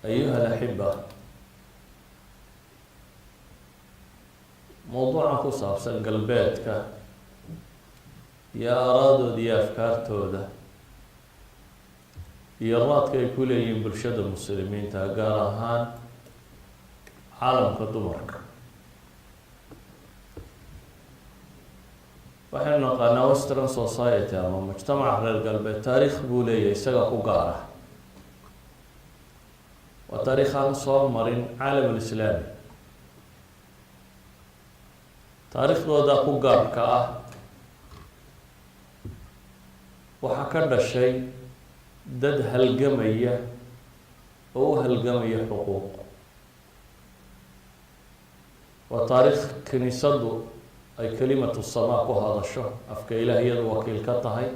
أيها الأحبة، mowduucan ku saabsan galbeedka iyo aaraadooda iyo afkaartooda iyo raadka ay ku leeyihiin bulshada Muslimiinta, gaar ahaan caalamka dumarka, waxaynu naqaanaa Western society ama mujtamaca reer galbeed taariikh buu leeyahay isaga ku gaara. Waa taariikh aan soo marin Caalam Ulislaami. Taariikhdooda ku gaarka ah waxaa ka dhashay dad halgamaya oo u halgamaya xuquuq. Waa taariikh kiniisaddu ay كلمة السماء ku hadasho, afka Ilaah iyadu wakiil ka tahay.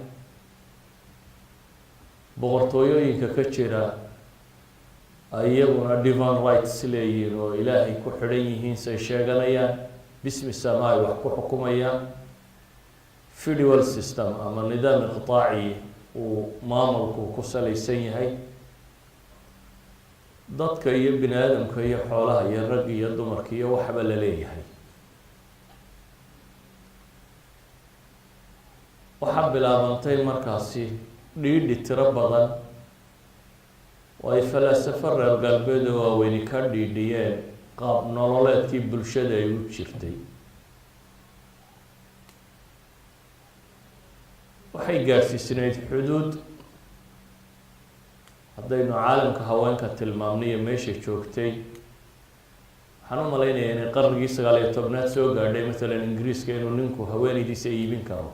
Boqortooyooyinka ka jira iyaguna divine rights leeyihiin oo Ilaahay ku xidhan yihiin, say sheeganayaan, باسم السماء ay wax ku xukumayaan. Federal system ama nidaam iqtaaci uu maamulku ku salaysan yahay, dadka iyo bini aadamka iyo xoolaha iyo rag iyo dumarka iyo waxba la leeyahay. Waxaa bilaabantay markaasi dhiidhi tiro badan oo ay falaasafo reer galbeed oo waaweyni ka dhiidhiyeen qaab nololeedkii bulshada ay u jirtay. Waxay gaadhsiisnayd xuduud. Haddaynu caalamka haweenka tilmaamniyo meesha joogtay, waxaan u malaynayaa inay qarnigii 19aad soo gaadhay, matalan Ingiriiska, inuu ninku haweeneydiisa iibin karo.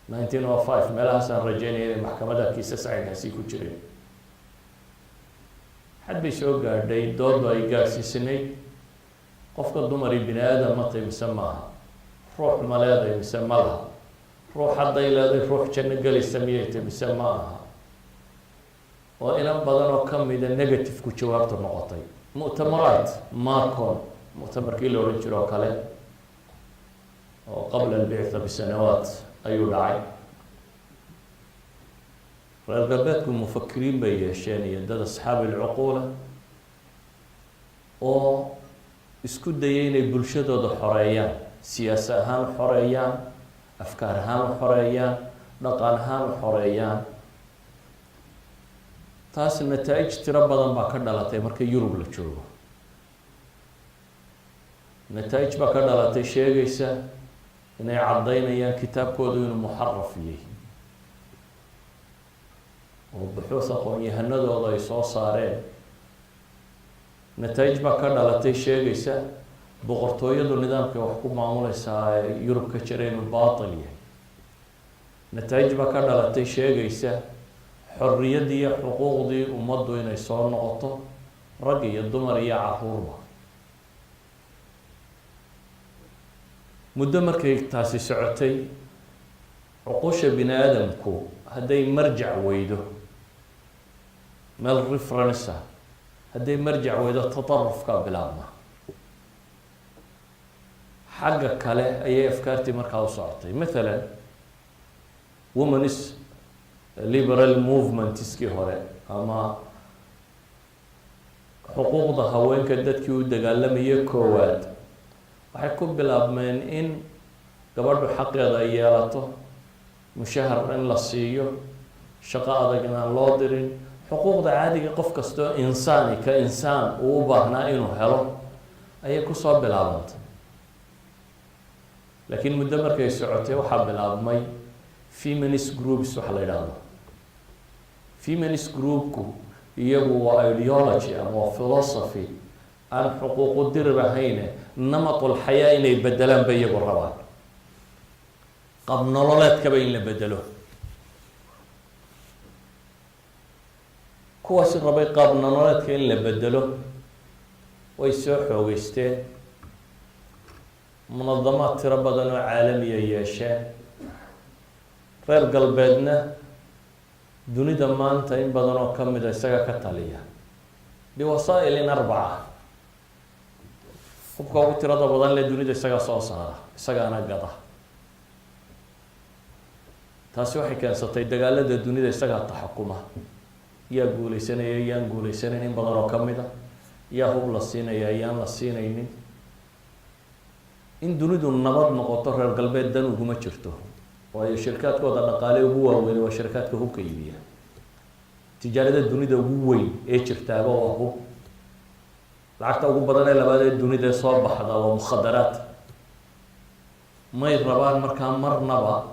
1905 meelahaasaan rajeynaya inay maxkamada kiisas caynkaasi ku jireen. Xad bay soo gaadhay doodba ay gaadhsiisanayd: qofka dumari bini aadam ma tahay mise maaha? Ruux ma leedahay mise ma laha? Ruux hadday leedahay, ruux janno gelaysa miyay tahay mise ma aha? Oo inan badan oo kamida negative-ku jawaabtu noqotay. Mu'tamaraat Macon, mu'tamarkii la odhan jiro oo kale, oo قبل البعثة بسنوات ayuu dhacay. Reer galbeedku mufakiriin bay yeesheen iyo dad أصحاب العقول oo isku dayay inay bulshadooda xoreeyaan, siyaasa ahaan u xoreeyaan, afkaar ahaan u xoreeyaan, dhaqan ahaan u xoreeyaan. Taas nataa'ij tiro badan baa ka dhalatay. Marka Yurub la joogo, nataa'ij baa ka dhalatay sheegaysa inay caddaynayaan kitaabkoodu inuu muxaraf yahay, oo buxuus aqoon-yahanadooda ay soo saareen. Nataa'ij baa ka dhalatay sheegaysa boqortooyadu nidaamkay wax ku maamuleysaa ee Yurub ka jira inuu baatil yahay. Nataa'ij baa ka dhalatay sheegaysa xorriyaddii iyo xuquuqdii ummaddu inay soo noqoto, rag iyo dumar iyo caruurba. Muddo markay taasi socotay, cuquusha bini aadamku hadday marjac weydo, meel reference ah hadday marjac weydo, tatarufkaa bilaabma. Xagga kale ayay afkaartii markaa u socotay. Mathalan, women's liberal movementskii hore ama xuquuqda haweenka dadkii u dagaalamayay koowaad waxay ku bilaabmeen in gabadhu xaqeeda ay yeelato, mushahar in la siiyo, shaqo adag inaan loo dirin, xuquuqda caadiga qof kastoo insaani ka insaan uu u baahnaa inuu helo ayay kusoo bilaabantay. Laakiin muddo markay socotay, waxaa bilaabmay feminist groups waxa la yidhaahdo. Feminist groupku iyagu waa ideology ama waa philosophy aan xuquuqu dirir ahayne, نمط الحياة inay bedelaan bay iyagu rabaan, qab nololeedkaba in la bedelo. Kuwaasi rabay qaab nololeedka in la bedelo way soo xoogeysteen, munadamaad tiro badan oo caalamiya yeesheen. Reer galbeedna dunida maanta in badan oo kamida isaga ka taliya بوسائل أربعة. Hubka ugu tirada badan le dunida isagaa soo saara, isagaana gada. Taasi waxay keensatay dagaalada dunida isagaa taxakuma. Yaa guuleysanaya, yaan guuleysanayn? In badan oo kamid a yaa hub la siinaya, yaan la siinaynin? In dunidu nabad noqoto reer galbeed dan uguma jirto, waayo shirkaadkooda dhaqaale ugu waaweyn waa shirkaadka hubka iibiya. Tijaarada dunida ugu weyn ee jirtaaba waa hub. Lacagta ugu badan ee labaad ee dunida soo baxda waa mukhadaraat. May rabaan markaa marnaba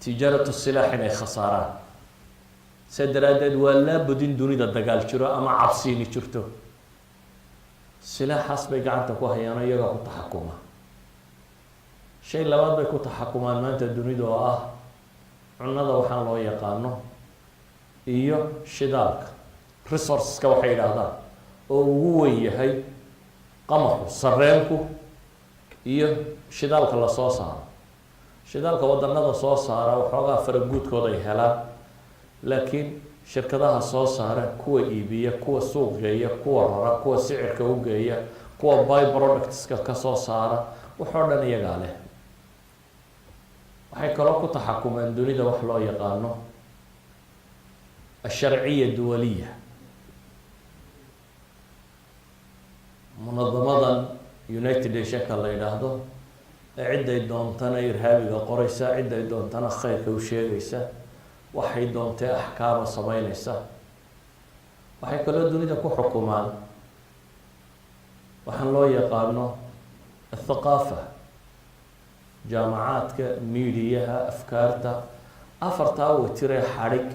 tijaaratu silaax inay khasaaraan. Saa daraaddeed waa laabud in dunida dagaal jiro ama cabsiini jirto. Silaaxaas bay gacanta ku hayaano, iyagaa ku taxakuma. Shay labaad bay ku taxakumaan maanta dunida, oo ah cunada waxaan loo yaqaano iyo shidaalka, resourceska waxay yidhaahdaan, oo ugu weyn yahay qamaxu, sareenku iyo shidaalka lasoo saaro. Shidaalka wadanada soo saara waxoogaa faraguudkooda ay helaan, laakiin shirkadaha soo saara, kuwa iibiya, kuwa suuq geeya, kuwa rara, kuwa sicirka u geeya, kuwa by productska kasoo saara, waxoo dhan iyagaa leh. Waxay kaloo ku taxakumeen dunida wax loo yaqaano asharciya duwaliya, munadamadan United Nationka la yidhaahdo, ee cidday doontana irhaabiga qoreysa, cidday doontana khayrka u sheegaysa, waxay doontee axkaama sameyneysa. Waxay kaloo dunida ku xukumaan waxaan loo yaqaano athaqaafa, jaamacaadka, miidiyaha, afkaarta. Afartaa watiree xadhig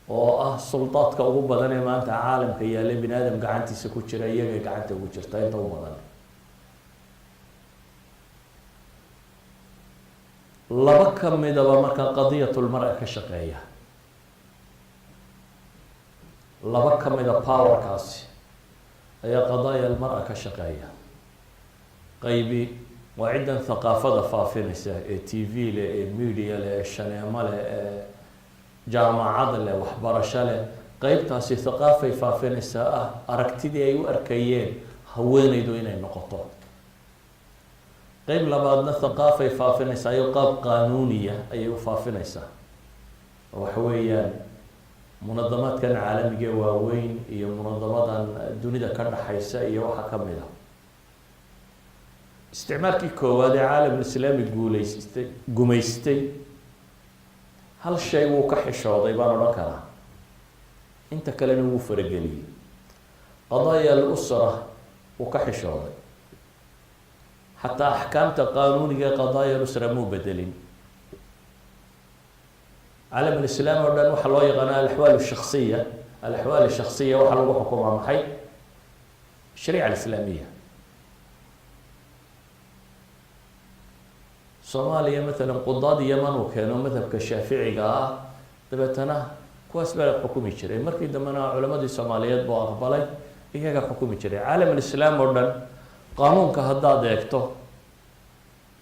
oo ah suldaadka ugu badan ee maanta caalamka yaalla, bini aadam gacantiisa ku jira, iyagay gacanta ugu jirta inta u badan. Laba ka midaba markaa qadiyatulmara ka shaqeeya, laba ka mida powerkaasi ayaa qadaaya almara ka shaqeeya. Qaybi waa ciddan thaqaafada faafinaysa ee TV leh, ee media leh, ee shaneemo leh, ee jaamacad leh, waxbarasho leh. Qeybtaasi thaqaafay faafinaysaa ah aragtidii ay u arkayeen haweeneydu inay noqoto. Qeyb labaadna thaqaafay faafinaysaa iyo qaab qaanuuniya ayay u faafinaysaa, oo waxa weeyaan munadamaadkan caalamiga waaweyn iyo munadamadan dunida ka dhaxaysa iyo waxaa kamid ah. Isticmaalkii koowaad ee caalamulislaami guuleystay, gumaystay, hal shay wuu ka xishooday baan odhan karaa, inta kalena wuu farageliyey. Qadaaya alusra wuu ka xishooday, xataa axkaamta qaanuuniga ee qadaaya alusra muu bedelin. Caalamulislaam oo dhan waxaa loo yaqaana alaxwaal shaksiya. Alaxwaal shaksiya waxaa lagu xukumaa maxay? Shariica alislaamiya. Soomaaliya matalan, qudaad Yaman uu keeno madhabka Shaaficiga ah, dabeetana kuwaas baa xukumi jiray. Markii dambena culamadii Soomaaliyeed buu aqbalay, iyaga xukumi jiray. Caalamulislaam oo dhan qaanuunka haddaad eegto,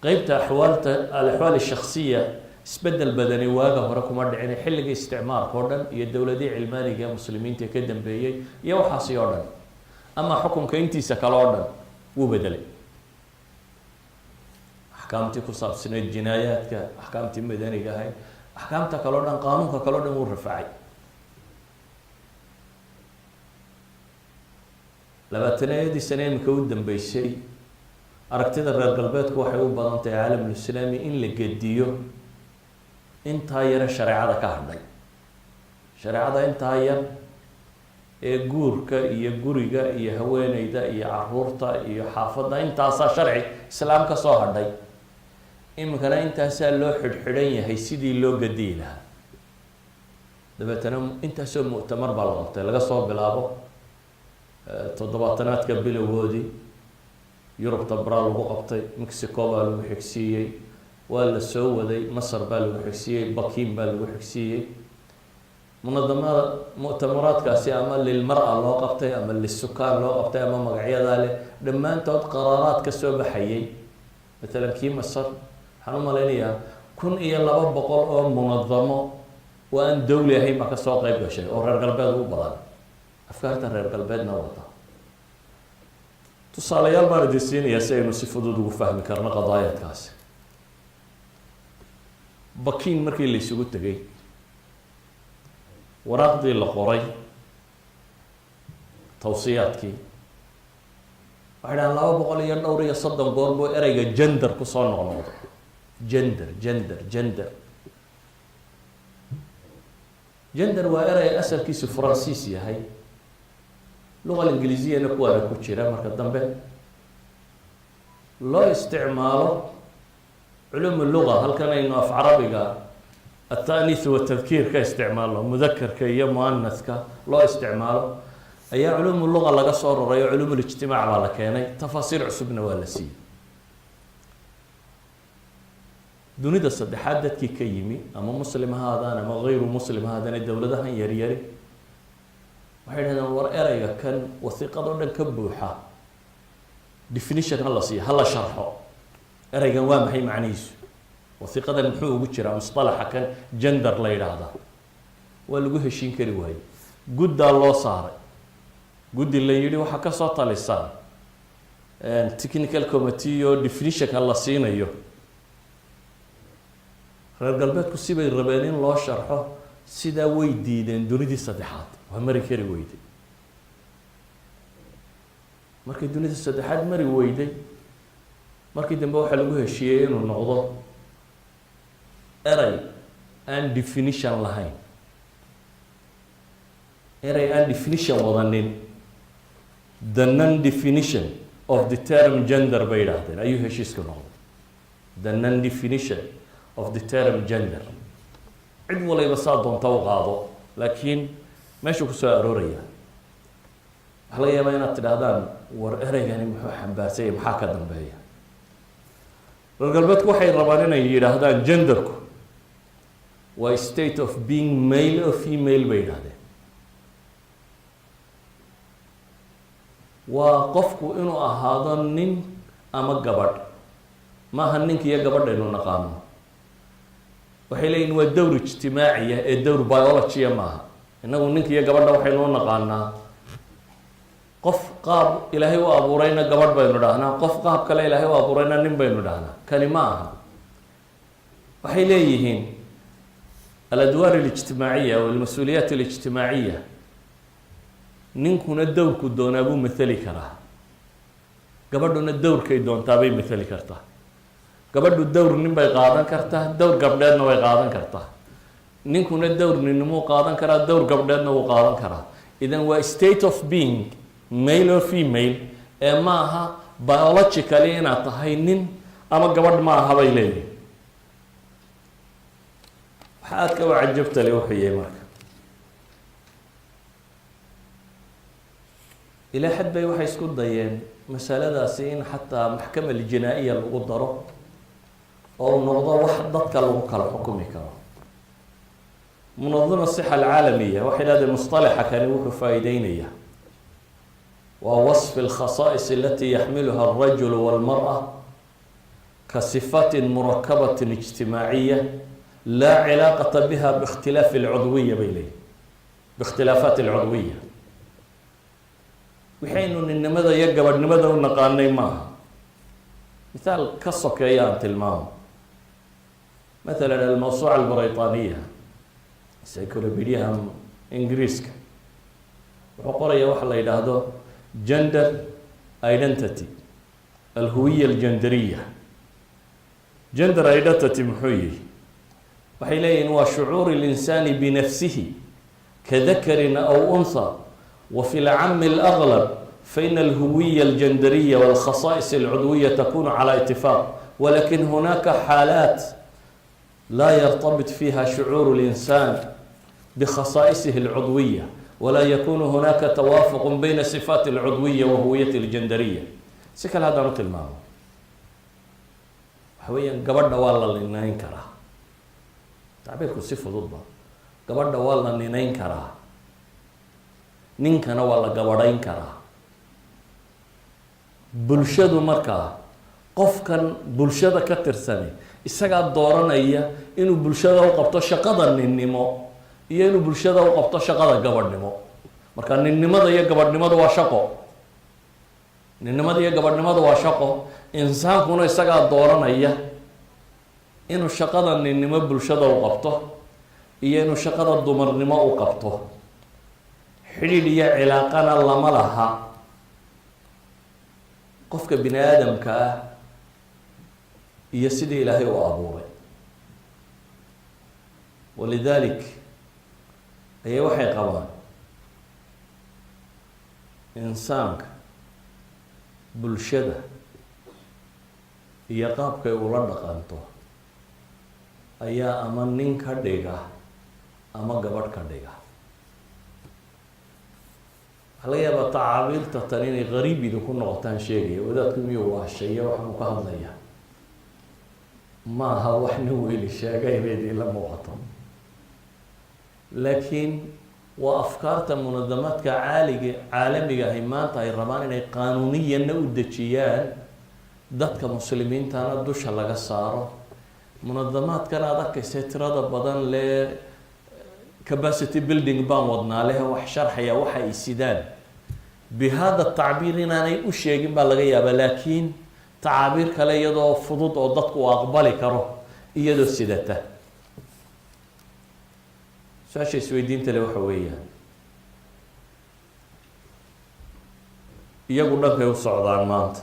qeybta axwaalta, alaxwaal shaksiya, isbedel badani waaga hore kuma dhicin, xilligii isticmaarka oo dhan iyo dowladihii cilmaaniga ee muslimiinta ka dambeeyey iyo waxaasi oo dhan. Ama xukunka intiisa kale oo dhan wuu bedelay, axkaamtii ku saabsanayd jinaayaadka, axkaamtii madaniga ahayd, axkaamta kale o dhan, qaanuunka kale o dhan wuu rafacay. 20-yadii sane imika u dambeysay, aragtida reer galbeedku waxay u badan tahay caalamulislaami in la gediyo intaa yare shareecada ka hadhay, shareecada intaa yar ee guurka iyo guriga iyo haweeneyda iyo caruurta iyo xaafadda, intaasaa sharci islaam ka soo hadhay. Iminkana intaasaa loo xidhxidhan yahay sidii loo gediyi lahaa. Dabeetana intaasoo mu'tamar baa la qabtay, laga soo bilaabo 70-aadka bilowgoodii. Yurubta baraa lagu qabtay, Mexico baa lagu xigsiiyey, waa la soo waday, Masar baa lagu xigsiiyey, Bakin baa lagu xigsiiyey. Munadamada mu'tamaraadkaasi ama lilmar-a loo qabtay ama lisukaan loo qabtay ama magacyadaa leh, dhammaantood qaraaraad ka soo baxayay. Matalan kii Masar, waxaan u malaynayaa 1200 oo munadamo oo aan dawli ahayn baa kasoo qeyb gashay, oo reer galbeed u badan, afkaarta reer galbeedna wata. Tusaalayaal baan idin siinayaa si aynu si fudud ugu fahmi karno qadaayaadkaasi. Bakin markii la isugu tegay, Waraaqdii la qoray, tawsiyaadkii, waxay dhahaan 234 goor buu ereyga gender kusoo noqnoqday. Gender, gender, gender, gender waa erey asalkiisu Faransiis yahay, luqa Ingiliisiyana kuwaana ku jira. Marka dambe loo isticmaalo culuum luga, halkan aynu af Carabiga التأنيث والتذكير ka isticmaalo, mudakarka iyo muanaska loo isticmaalo, ayaa culuum luga laga soo raray oo culuum اlijtimaac baa la keenay. Tafaasiir cusubna waa la siiyey. Dunida saddexaad dadkii ka yimi, ama Muslim ha ahaadaan ama hayru Muslim ha ahaadaan, dowladahan yaryari, waxay dhahdeen: war, ereyga kan wasiiqado dhan ka buuxa, definition ha la siiyo, ha la sharxo. Ereygan waa maxay macnihiisu? Wasiiqadan muxuu ugu jiraa musطalaxa kan gender la yidhaahdaa? Waa lagu heshiin kari waayey. Guddaa loo saaray, guddi la yidhi waxaa kasoo talisaan technical committee oo definitionka la siinayo. Reer galbeedku sibay rabeen in loo sharxo, sidaa way diideen. Dunidii saddexaad waa mari kari weyday. Markii dunidii saddexaad mari weyday, markii dambe waxaa lagu heshiiyey inuu noqdo erey aan definition lahayn, erey aan definition wadanin. "The non definition of the term gender" bay yidhaahdeen ayuu heshiiska noqday, the non definition of the term gender. Cid waliba saa doonta u qaado, laakiin meeshuu kusoo arooraya waxaa laga yaabaa inaad tidhaahdaan: war, ereygani muxuu xambaarsanya? Maxaa ka dambeeya? Reer galbeedku waxay rabaan inay yidhaahdaan genderku waa state of being male or female, bay yidhahdeen. Waa qofku inuu ahaado nin ama gabadh. Maaha ninka iyo gabadhaynu naqaano. Waxay leeyihin waa dowr ijtimaaciya ee dowr biology ah maaha. Innagu ninka iyo gabadha waxaynu u naqaanaa, qof qaab Ilaahay u abuurayna gabadh baynu dhahnaa, qof qaab kale Ilaahay u abuurayna nin baynu dhahnaa. Kani ma aha. Waxay leeyihiin الأدوار الاجتماعية والمسؤوليات الاجتماعية, ninkuna dowrku doonaa buu mathali karaa, gabadhuna dowrkay doontaabay mathali kartaa. Gabadhu dowr nin bay qaadan kartaa, dowr gabdheedna way qaadan kartaa. Ninkuna dowr ninnimuu qaadan karaa, dowr gabdheedna wuu qaadan karaa. Idan waa state of being male or female ee ma aha biologically inaad tahay nin ama gabadh ma aha, bay leeyihin. Waxa aadka u cajabta le wuxuu yahay, marka ilaa xad bay waxay isku dayeen masaladaasi in xataa maxkama aljinaa-iya lagu daro oo uu noqdo wax dadka lagu kala xukumi karo. منظمة الصحة العالمية waxay dhahdeen musطalaxa kani wuxuu faa'iideynaya waa وصف الخصائص التي يحملها الرجل والمرأة كصفات مركبة اجتماعية لا علاقة بها باختلاف العضوية, bay leeyihin, باختلافات العضوية. Waxaynu ninnimada iyo gabadhnimada u naqaanay maaha. Mithaal ka sokeeya aan tilmaamo. Mathala الموسوعة البريطانية, encyclopediaha Ingiriiska, wuxuu qoraya waxa la yidhaahdo gender identity, الهوية الجندرية. Gender identity muxuu yihi? Waxay leeyihin waa شعور الإنسان بنفسه كذكر أو أنثى, وفي العام الأغلب فإن الهوية الجندرية والخصائص العضوية تكون على اتفاق, ولكن هناك حالات لا يرتبط فيها شعور الإنسان بخصائصه العضوية ولا يكون هناك توافق بين صفات العضوية وهويته الجندرية. Si kale haddaan u tilmaamo, waxa weeyaan gabadha waa la ninayn karaa. Tacbiirku si fududba, gabadha waa la ninayn karaa, ninkana waa la gabadhayn karaa. Bulshadu markaa, qofkan bulshada ka tirsani isagaa dooranaya inuu bulshada u qabto shaqada ninnimo iyo inuu bulshada u qabto shaqada gabadhnimo. Marka ninnimada iyo gabadhnimadu waa shaqo, ninnimada iyo gabadhnimadu waa shaqo. Insaankuna isagaa dooranaya inuu shaqada ninnimo bulshada u qabto. Iyo inuu shaqada dumarnimo u qabto, xidhiidh iyo cilaaqana lama laha qofka bini aadamka ah iyo sidii Ilaahay u abuuray. ولذلك ayay waxay qabaan insaanka bulshada iyo qaabkay ula dhaqanto ayaa ama nin ka dhiga ama gabadh ka dhiga. Waxaa laga yaabaa tacaabiirta tan inay qariib idinku noqotaan. Sheegaya wadaadku miyuu waashaye? Waxbuu ka hadlaya ma aha, wax nin weyli sheegay inay idinla muuqato, laakiin waa afkaarta munadamaadka caaliga caalamiga ahi maanta ay rabaan inay qaanuuniyanna u dejiyaan, dadka muslimiintana dusha laga saaro. Munadamaadkan aad arkaysa tirada badan lee, capacity building baan wadnaa leh, wax sharxaya waxa ay sidaan بهذا التعبير inaanay u sheegin baa laga yaabaa, laakiin tacaabiir kale iyadoo fudud oo dadku uu aqbali karo iyadoo sidata. Su-aasha isweydiinta le waxa weeyaan, iyagu dhankay u socdaan maanta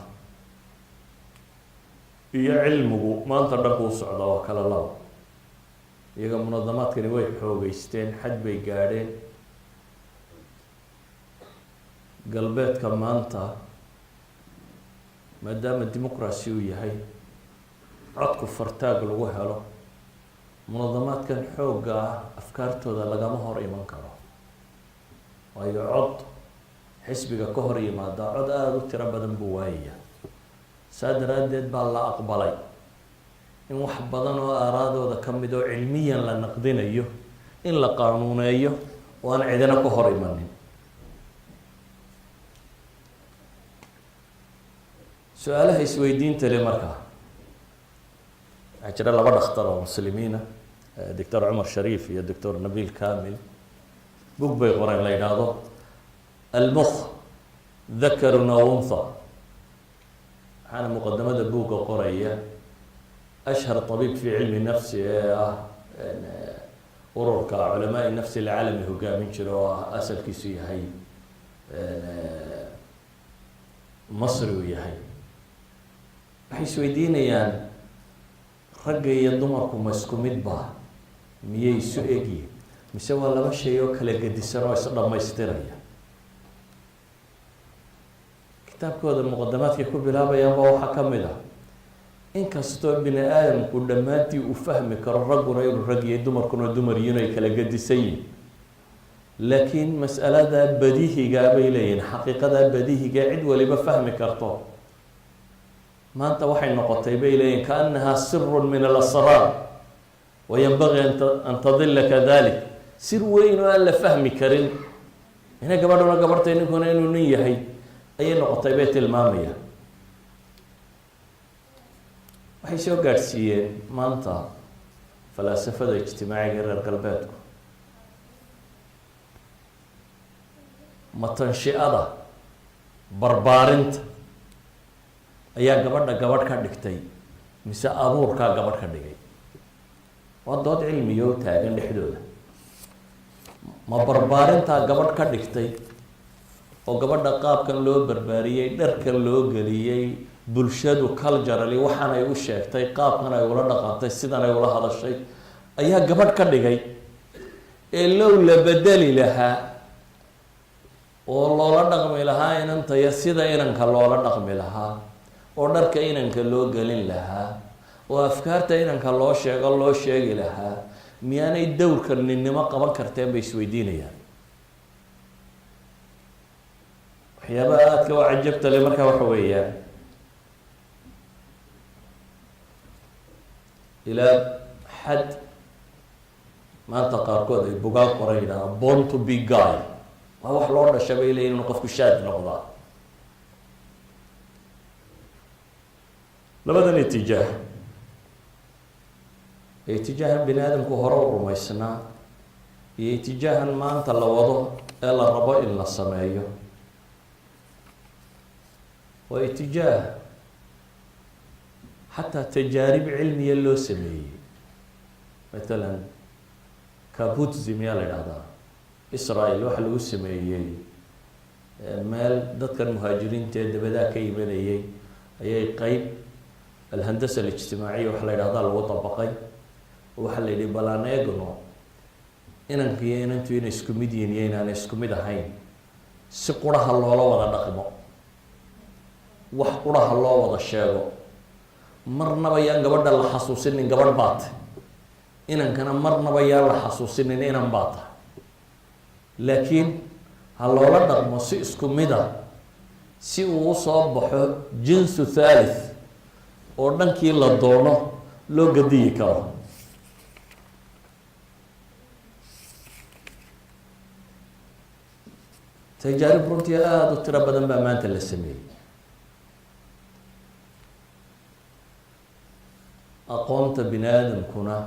iyo cilmigu maanta dhanku u socdaa waa kala laba. Iyaga munadamaadkani way xoogeysteen, xad bay gaadheen. Galbeedka maanta, maadaama democracy uu yahay, codku fartaag lagu helo, munadamaadkan xoogga ah afkaartooda lagama hor iman karo, waayo cod xisbiga ka hor yimaada cod aada u tiro badan buu waayaya. Saa daraaddeed baa la aqbalay in wax badan oo aaraadooda ka mid oo cilmiyan la naqdinayo in la qaanuuneeyo oo aan cidina ka hor imanin. Su-aalaha isweydiinta le markaa, waxaa jira laba dhakhtar oo muslimiina, Doctor Cumar Shariif iyo Doctor Nabil Kamil. Bug bay qoreen la yidhaahdo "المخ ذكر أو أنثى". Waxaana muqadamada buugga qoraya أشهر طبيب في علم النفس ee ah ururka علماء النفس العالمي hogaamin jira, oo ah asalkiisu yahay Masri uu yahay. Waxay isweydiinayaan, ragga iyo dumarku ma isku mid ba? Miyay isu egyihin, mise waa laba shay oo kala gedisan oo is dhammaystiraya? Kitaabkooda muqadamaadkay ku bilaabayaan ba waxaa ka mid ah, inkastoo bini aadamku dhammaantii uu fahmi karo ragguna inuu rag iyo dumarkuna dumar yihin, ay kala gedisan yihin, laakiin mas'alada badihigaa bay leeyihin, xaqiiqada badihiga cid waliba fahmi karto, maanta waxay noqotay, bay leeyihin, كأنها سر من الأسرار وينبغي أن تظل كذلك. Sir weyn oo aan la fahmi karin ina gabadhuna gabartay, ninkuna inuu nin yahay ayay noqotay, bay tilmaamayaan. Waxay soo gaadhsiiyeen maanta falaasafada ijtimaaciga reer galbeedku, ma tanshi'ada barbaarinta ayaa gabadha gabadh ka dhigtay, mise abuurkaa gabadh ka dhigay? Waa dood cilmiga u taagan dhexdooda. Ma barbaarintaa gabadh ka dhigtay, oo gabadha qaabkan loo barbaariyey, dharkan loo geliyey, bulshadu culturally waxaan ay u sheegtay, qaabkan ay ula dhaqantay, sidan ay ula hadashay ayaa gabadh ka dhigay, ee low la bedeli lahaa oo loola dhaqmi lahaa inantaya sida inanka loola dhaqmi lahaa, oo dharka inanka loo gelin lahaa, oo afkaarta inanka loo sheego loo sheegi lahaa, miyaanay dowrka ninnimo qaban karteen, bay isweydiinayaan. Waxyaabaha aadka u cajabta le markaa waxa weeyaan, ilaa xad maanta qaarkood ay bugaag qoran, yidhahdaa "born to be guy", waa wax loo dhasha, bay leeyihin, inuu qofku shaad noqdaa. Labadan itijaah, itijaahan bini aadamku hore u rumaysnaa iyo itijaahan maanta la wado ee la rabo in la sameeyo, waa itijaah xataa tajaarib cilmiya loo sameeyey. Matalan Kibbutzim yaa la idhahdaa, Israel waxaa lagu sameeyey meel dadkan muhaajiriinta ee dabadaa ka imanayay ayay qeyb الهندسة الاجتماعية waxa la yidhahdaa lagu dabaqay. Waxaa la yidhi, bal aan eegno inanka iyo inantu inay isku mid yihiin iyo inaanay isku mid ahayn, si quraha loola wada dhaqmo, wax quraha loo wada sheego. Marnaba yaan gabadha la xasuusinin gabadh baa tahy, inankana marnaba yaan la xasuusinin inan baa tahay, laakiin ha loola dhaqmo si isku mid a, si uu usoo baxo جنس ثالث oo dhankii la doono loo gadiyi karo. تجارب runtii aada u tiro badan baa maanta la sameeyey. Aqoonta bini aadamkuna,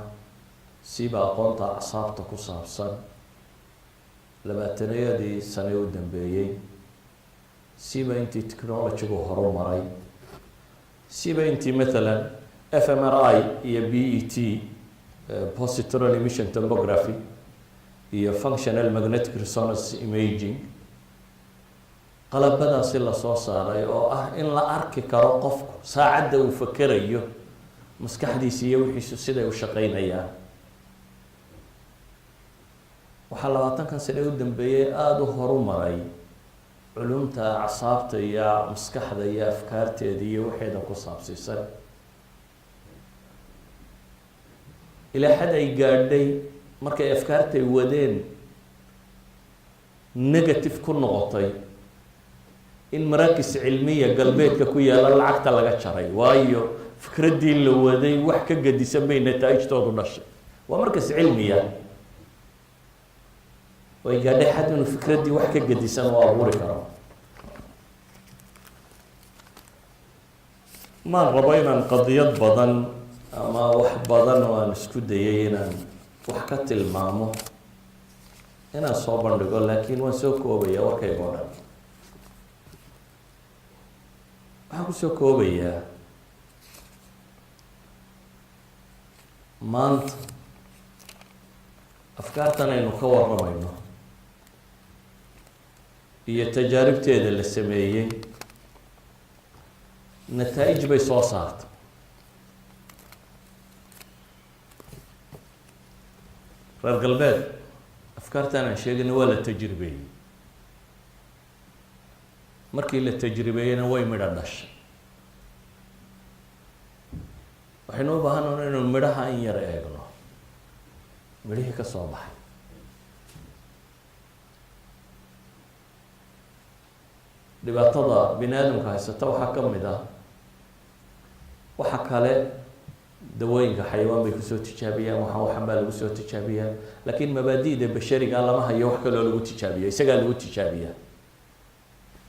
siba aqoonta acsaabta ku saabsan, 20ayadii sane u dambeeyey, siba intii technologygu horu maray, siba intii mathalan fMRI iyo PET, positron emission tomography, iyo functional magnetic resonance imaging, qalabadaasi lasoo saaray oo ah in la arki karo qofku saacadda uu fakerayo maskaxdiisa iyo wixiisu siday u shaqeynayaan. Waxaa 20kan sane u dambeeyey aada u horumaray culumta acsaabta iyo maskaxda iyo afkaarteeda iyo waxeeda ku saabsiisan, ilaa xad ay gaadhay markay afkaartay wadeen negative ku noqotay in مراكز علمية galbeedka ku yaalla lacagta laga jaray, waayo fikraddii la waday wax ka gedisan bay nataa'ijtoodu dhashay. Waa مركز علمية way gaadhay xad inuu fikraddii wax ka gedisan oo abuuri karo. Maan rabo inaan qadiyad badan ama wax badan oo aan isku dayay inaan wax ka tilmaamo inaan soo bandhigo, laakiin waan soo koobaya warkayga o dhan. Waxaan kusoo koobayaa, maanta afkaartan aynu ka warramayno iyo tajaaribteeda la sameeyey nataa'ij bay soo saartay. Reer galbeed afkaartan aan sheegayna waa la tajribeeyey. Markii la tajribeeyeyna way midho dhashay. Waxaynu u baahanona inaynu midhaha in yar eegno, midhihii ka soo baxay. Dhibaatada bini aadamka haysata waxaa ka mid ah, waxa kale dawooyinka xayawaan bay kusoo tijaabiyaan, waxaan baa lagu soo tijaabiyaa, laakiin mabaadi'da bashariga lama hayo wax kaloo lagu tijaabiyo, isagaa lagu tijaabiyaa.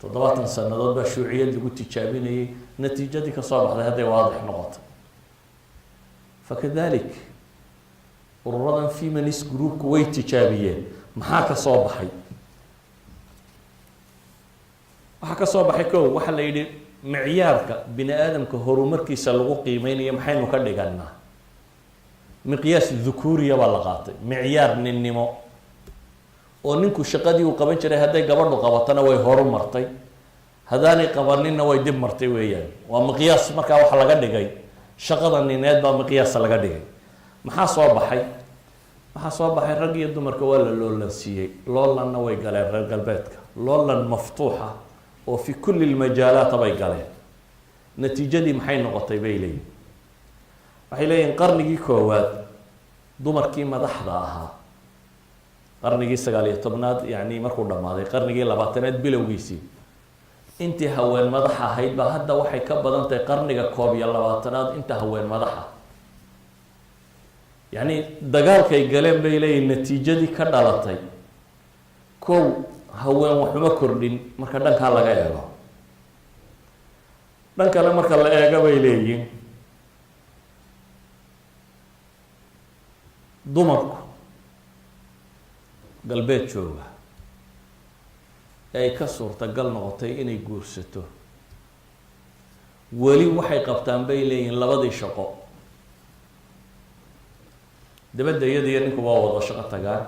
70 sanadood baa shuuciyad lagu tijaabinayay, natiijadii kasoo baxday hadday waadix noqoto. فكذلك ururadan feminist groupku way tijaabiyeen. Maxaa ka soo baxay? Waxaa ka soo baxay, ko, waxaa la yidhi micyaarka bini aadamka horumarkiisa lagu qiimeynayo maxaynu ka dhiganaa? مقياس ذكورية baa la qaatay, micyaar ninnimo, oo ninku shaqadii uu qaban jiray hadday gabadhu qabatana way horu martay, haddaanay qabaninna way dib martay weeyaan. Waa miqyaas. Markaa waxa laga dhigay shaqada nineed baa miqyaasa laga dhigay. Maxaa soo baxay? Waxaa soo baxay rag iyo dumarka waa la loolansiiyey. Loolanna way galeen reer galbeedka, loolan مفتوحة oo في كل المجالات bay galeen. Natiijadii maxay noqotay bay leeyihin? Waxay leeyihin qarnigii koowaad dumarkii madaxda ahaa, qarnigii 19aad, yacni markuu dhammaaday qarnigii 20aad bilowgiisii, intii haween madax ahayd baa hadda waxay ka badan tahay qarniga 21aad inta haween madaxa. Yacni dagaalkay galeen bay leeyihin natiijadii ka dhalatay, kow, haween waxuma kordhin marka dhankaa laga eego. Dhan kale marka la eego, bay leeyihin, dumarku galbeed jooga ee ay ka suurtagal noqotay inay guursato weli waxay qabtaan, bay leeyihiin, labadii shaqo. Dabadda iyada iyo ninku waa wada shaqo tagaan,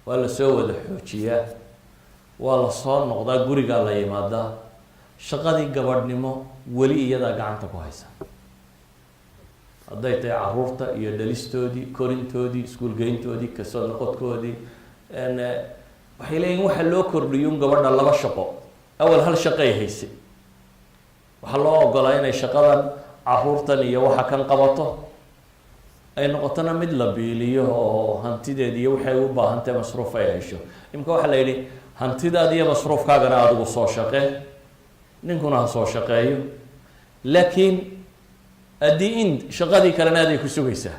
waa la soo wada xoojiyaa, waa la soo noqdaa, gurigaa la yimaadaa. Shaqadii gabadhnimo weli iyadaa gacanta ku haysa, hadday tahay caruurta iyo dhalistoodii, korintoodii, iskuulgeyntoodii, kasoo noqodkoodii. Waxay leeyihin waxa loo kordhiyun gabadha laba shaqo. Awal hal shaqay haysay. Waxaa loo ogolaa inay shaqadan caruurtan iyo waxa kan qabato, ay noqotona mid la biiliyo oo hantideed iyo waxay u baahantahay masruuf ay hesho. Imika waxaa la yidhi hantidaada iyo masruufkaagana adigu soo shaqee, ninkuna ha soo shaqeeyo, laakiin haddii in shaqadii kalena aday ku sugaysaa.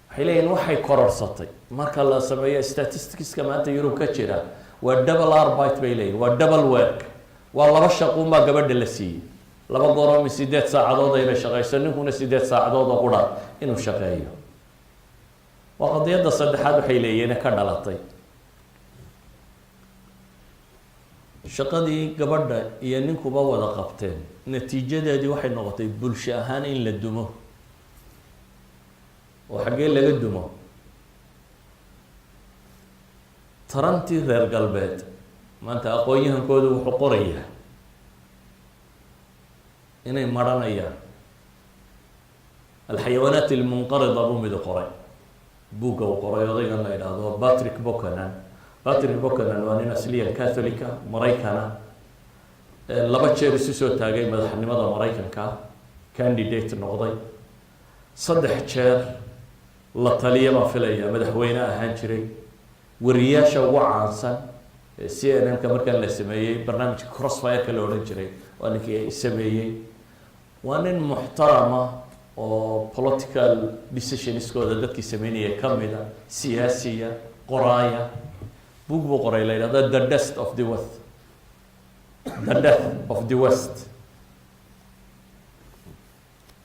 Waxay leeyihin waxay kororsatay marka la sameeyo statisticska maanta Yurub ka jira, waa double Arbeit bay leeyihin, waa double work, waa laba shaquunbaa gabadha la siiyey. Laba gooroomi 8 saacadood inay shaqeyso, ninkuna 8 saacadood oo qura inuu shaqeeyo. Waa qadiyadda saddexaad. Waxay leeyihiin ka dhalatay shaqadii gabadha iyo ninkuba wada qabteen, natiijadeedii waxay noqotay bulsho ahaan in la dumo. Oo xaggee laga dumo? Tarantii reer galbeed maanta aqoon-yahankoodu wuxuu qorayaa inay maranayaan. الحيوانات المنقرضة buu midi qoray, buugga uu qoray odaygan la idhaahdo Patrick Buchanan. Patrick Buchanan waa nin asliyan Catholica, Maraykana, laba jeer isu soo taagay madaxnimada Maraykanka, candidate noqday saddex jeer, la taliya baan filaya madaxweyne ahaan jiray, wariyaasha ugu caansan CNN-ka markaan la sameeyey barnaamijka Crossfire-ka la odhan jiray waa ninkii sameeyey. Waa nin muxtarama oo political decisionskooda dadkii sameynaya kamida, siyaasiya, qoraaya. Book buu qoray la yidhahdo The Death of the West, The Death of the West,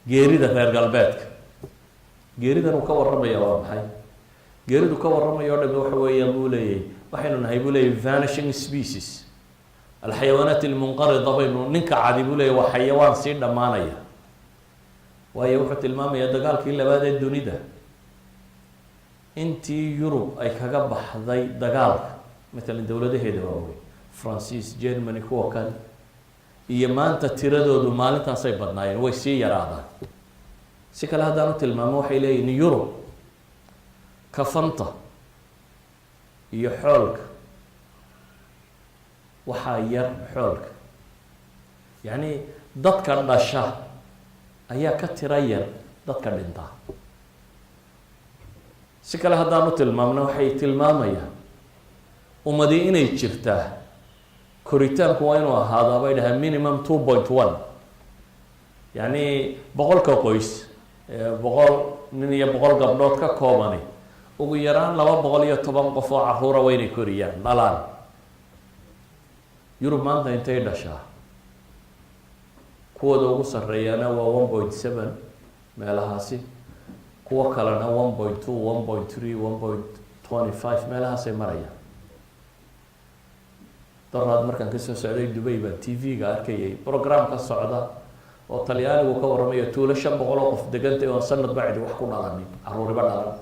geerida reer galbeedka. Geeridan uu ka warramaya waa maxay? Geeridu ka warramaya o dhami waxa weeyaan, buu leeyahy, waxaynu nahay, buu leeyahy, vanishing species, الحيوانات المنقرضة baynu. Ninka cadi, buu leeyahy, waa xayawaan sii dhammaanaya. Waayo, wuxuu tilmaamayaa dagaalkii labaad ee dunida intii Yurub ay kaga baxday dagaalka, matalan dowladaheeda waaweyn, Faransiis, Germany, kuwa kale, iyo maanta tiradoodu maalintaasay badnaayeen way sii yaraadaan. Si kale haddaan u tilmaamo, waxay leeyihin Yurub kafanta iyo xoolka waxaa yar xoolka, yacni dadka dhasha ayaa ka tira yar dadka dhintaa. Si kale haddaan u tilmaamno, waxay tilmaamayaan ummadi inay jirtaa koritaanku waa inuu ahaadaa, bay dhahaan, minimum 2.1, yacni 100-ka qoys, 100 nin iyo 100 gabdhood ka koobani, ugu yaraan 210 qof oo caruura waa inay koriyaan, dhalaan. Yurub maanta intay dhashaa? Kuwooda ugu sarreeyaana waa 1.7 meelahaasi, kuwo kalena 1.2, 1.3, 1.25 meelahaasay marayaan. Daraad markaan kasoo socday Dubay baan TV-ga arkayay program ka socda oo Talyaanigu ka warramayo tuulo 500 oo qof degantay oon sanadba cidi wax ku dhalanin, caruuriba dhalan.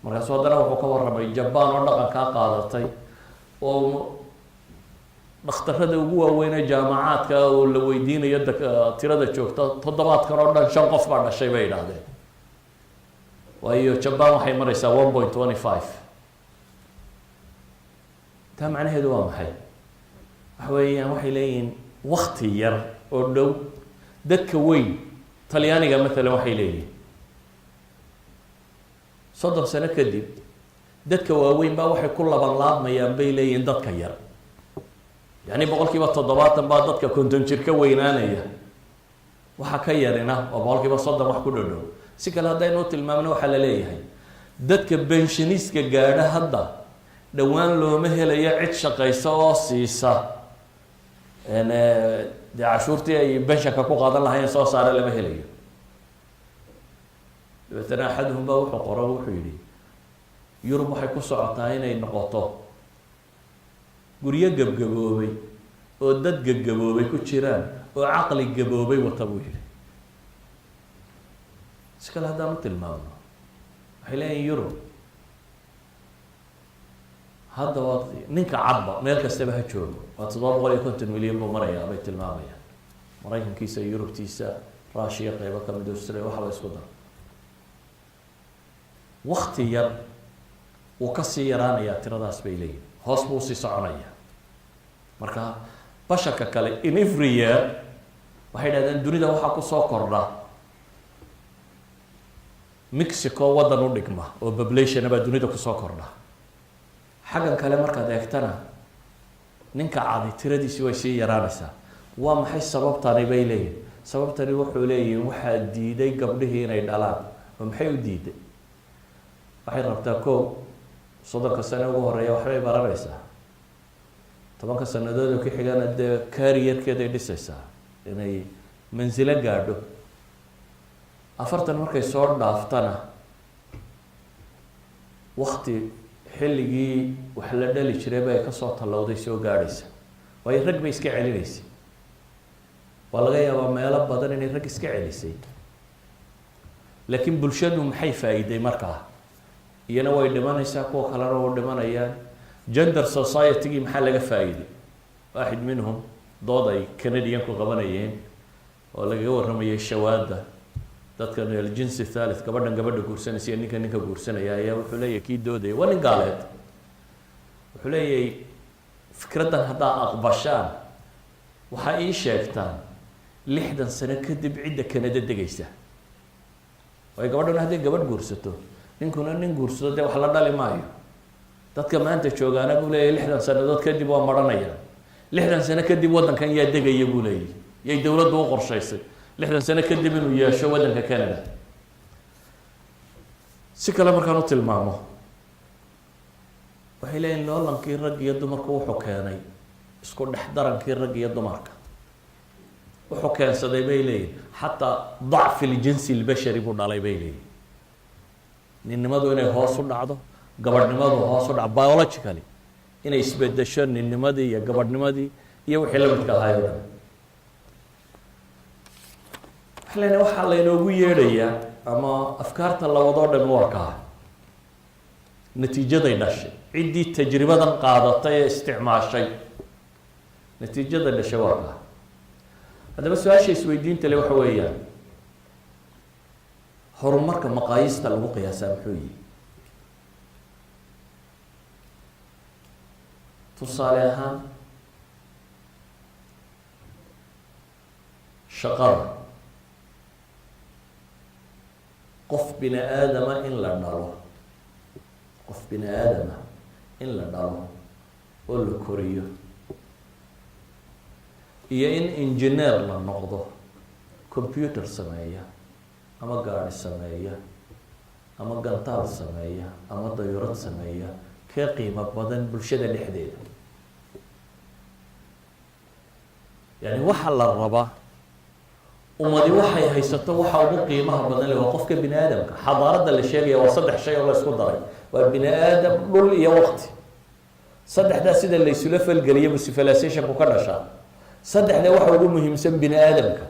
Markaasu haddana wuxuu ka warramay Jabaan oo dhaqankaa qaadatay, oo dhakhtarada ugu waaweynee jaamacaadka oo la weydiinayo tirada joogta, toddobaadkan oo dhan shan qof baa dhashay bay idhaahdeen. Waayo, Jabaan waxay mareysaa 1.25. Taa macnaheedu waa maxay? Waxa weeyaan, waxay leeyihiin wakti yar oo dhow dadka weyn, Talyaaniga matalan, waxay leeyihiin 30 sano kadib dadka waaweyn baa waxay ku laban laabmayaan, bay leeyihiin, dadka yar. Yacni 70% baa dadka 50 jir ka weynaanaya, waxa ka yarina waa 30% wax ku dhodhow. Si kale haddaynu tilmaamno, waxaa la leeyahay dadka pensioniska gaadha hadda dhowaan looma helayo cid shaqaysa oo siisa dee cashuurtii ay pensionka ku qaadan lahayen soo saare lama helayo. Dabeetana axaduhum baa wuxuu qoro, wuxuu yidhi Yurub waxay ku socotaa inay noqoto guryo gebgaboobay oo dad gebgaboobay ku jiraan oo caqli gaboobay wata, buu yihi. Si kale haddaan u tilmaamno, waxay leeyihin Yurub hadda waa ninka cadba meel kastaba ha joogo, waa 750 milyan buu marayaa bay tilmaamayaan. Maraykankiisa, Yurubtiisa, Russia, qeybo kamid Australia, waxba isku dar, wakti yar wuu kasii yaraanayaa tiradaas bay leeyihin, hoos buu usii soconaya. Marka basharka kale in every year waxay dhahdeen dunida waxaa kusoo kordha Mexico waddan u dhigma oo population baa dunida kusoo kordha. Xaggan kale markaad eegtana, ninka cadi tiradiisi way sii yaraanaysaa. Waa maxay sababtani bay leeyihin? Sababtani wuxuu leeyihin waxaa diiday gabdhihii inay dhalaan. Oo maxay u diiday? Waxay rabtaa ko 30-ka sane ugu horeeya waxbay baranaysaa, 10-ka sanadood oo ku xigana dee career-keeday dhisaysaa inay mansilo gaadho. 40 markay soo dhaaftana, wakti xilligii wax la dhali jiray bay kasoo tallowday soo gaadhaysa, waayo rag bay iska celinaysay. Waa laga yaabaa meelo badan inay rag iska celisay, laakiin bulshadu maxay faa'iiday markaa? Iyana way dhimanaysaa, kuwa kalena u dhimanayaan. Gender society-gii maxaa laga faa'iiday? Waaxid minhum dood ay Canadianku qabanayeen oo lagaga warramayay shawaadda dadkan aljinsi thalith, gabadhan gabadha guursanaysa iyo ninka ninka guursanaya, ayaa wuxuu leeyahay kii doodaya, waa nin gaaleed, wuxuu leeyahay: fikraddan haddaa aqbashaan, waxaa ii sheegtaan 60 sano kadib cidda Kanada degaysa. Waayo gabadhuna hadday gabadh guursato, ninkuna nin guursado, dee wax la dhali maayo. Dadka maanta joogaana, buu leeyahy, 60 sanadood kadib waa maranayaan. 60 sano kadib waddankan yaa degaya, buu leeyahy? Yay dowladdu u qorshaysay 60 sano kadib inuu yeesho waddanka Canada? Si kale markaan u tilmaamo, waxay leeyihin loolankii rag iyo dumarku wuxuu keenay isku dhex darankii rag iyo dumarka, wuxuu keensaday, bay leeyihin, xataa dacfi ljinsi lbashari buu dhalay, bay leeyihin. Ninnimadu inay hoos u dhacdo, gabadhnimadu hoos u dhacdo, biologically inay isbedesho ninnimadii iyo gabadhnimadii iyo wixii la midka ahaay o dhan. Waxaa lenahay waxaa laynoogu yeedhayaa ama afkaarta la wadoo dhami waa kaa natiijaday dhashay. Ciddii tajribadan qaadatay ee isticmaashay, natiijada dhashay waa kaa. Haddaba su-aasha isweydiinta le waxa weeyaan: horumarka maqaayista lagu qiyaasaa muxuu yihi? Tusaale ahaan, shaqada qof bini aadama in la dhalo, qof bini aadama in la dhalo oo la koriyo iyo in engineer la noqdo, computer sameeya ama gaari sameeya ama gantaal sameeya ama dayurad sameeya, kee qiimo badan bulshada dhexdeeda? Yani waxaa la rabaa ummadi waxay haysato waxa ugu qiimaha badan le waa qofka bini aadamka. Xadaaradda la sheegaya waa saddex shay oo la isku daray: waa bini aadam, dhul iyo waqti. Saddexdaa sida la isula falgeliyo bu civilizationku ka dhashaa. Saddexda waxa ugu muhiimsan bini aadamka.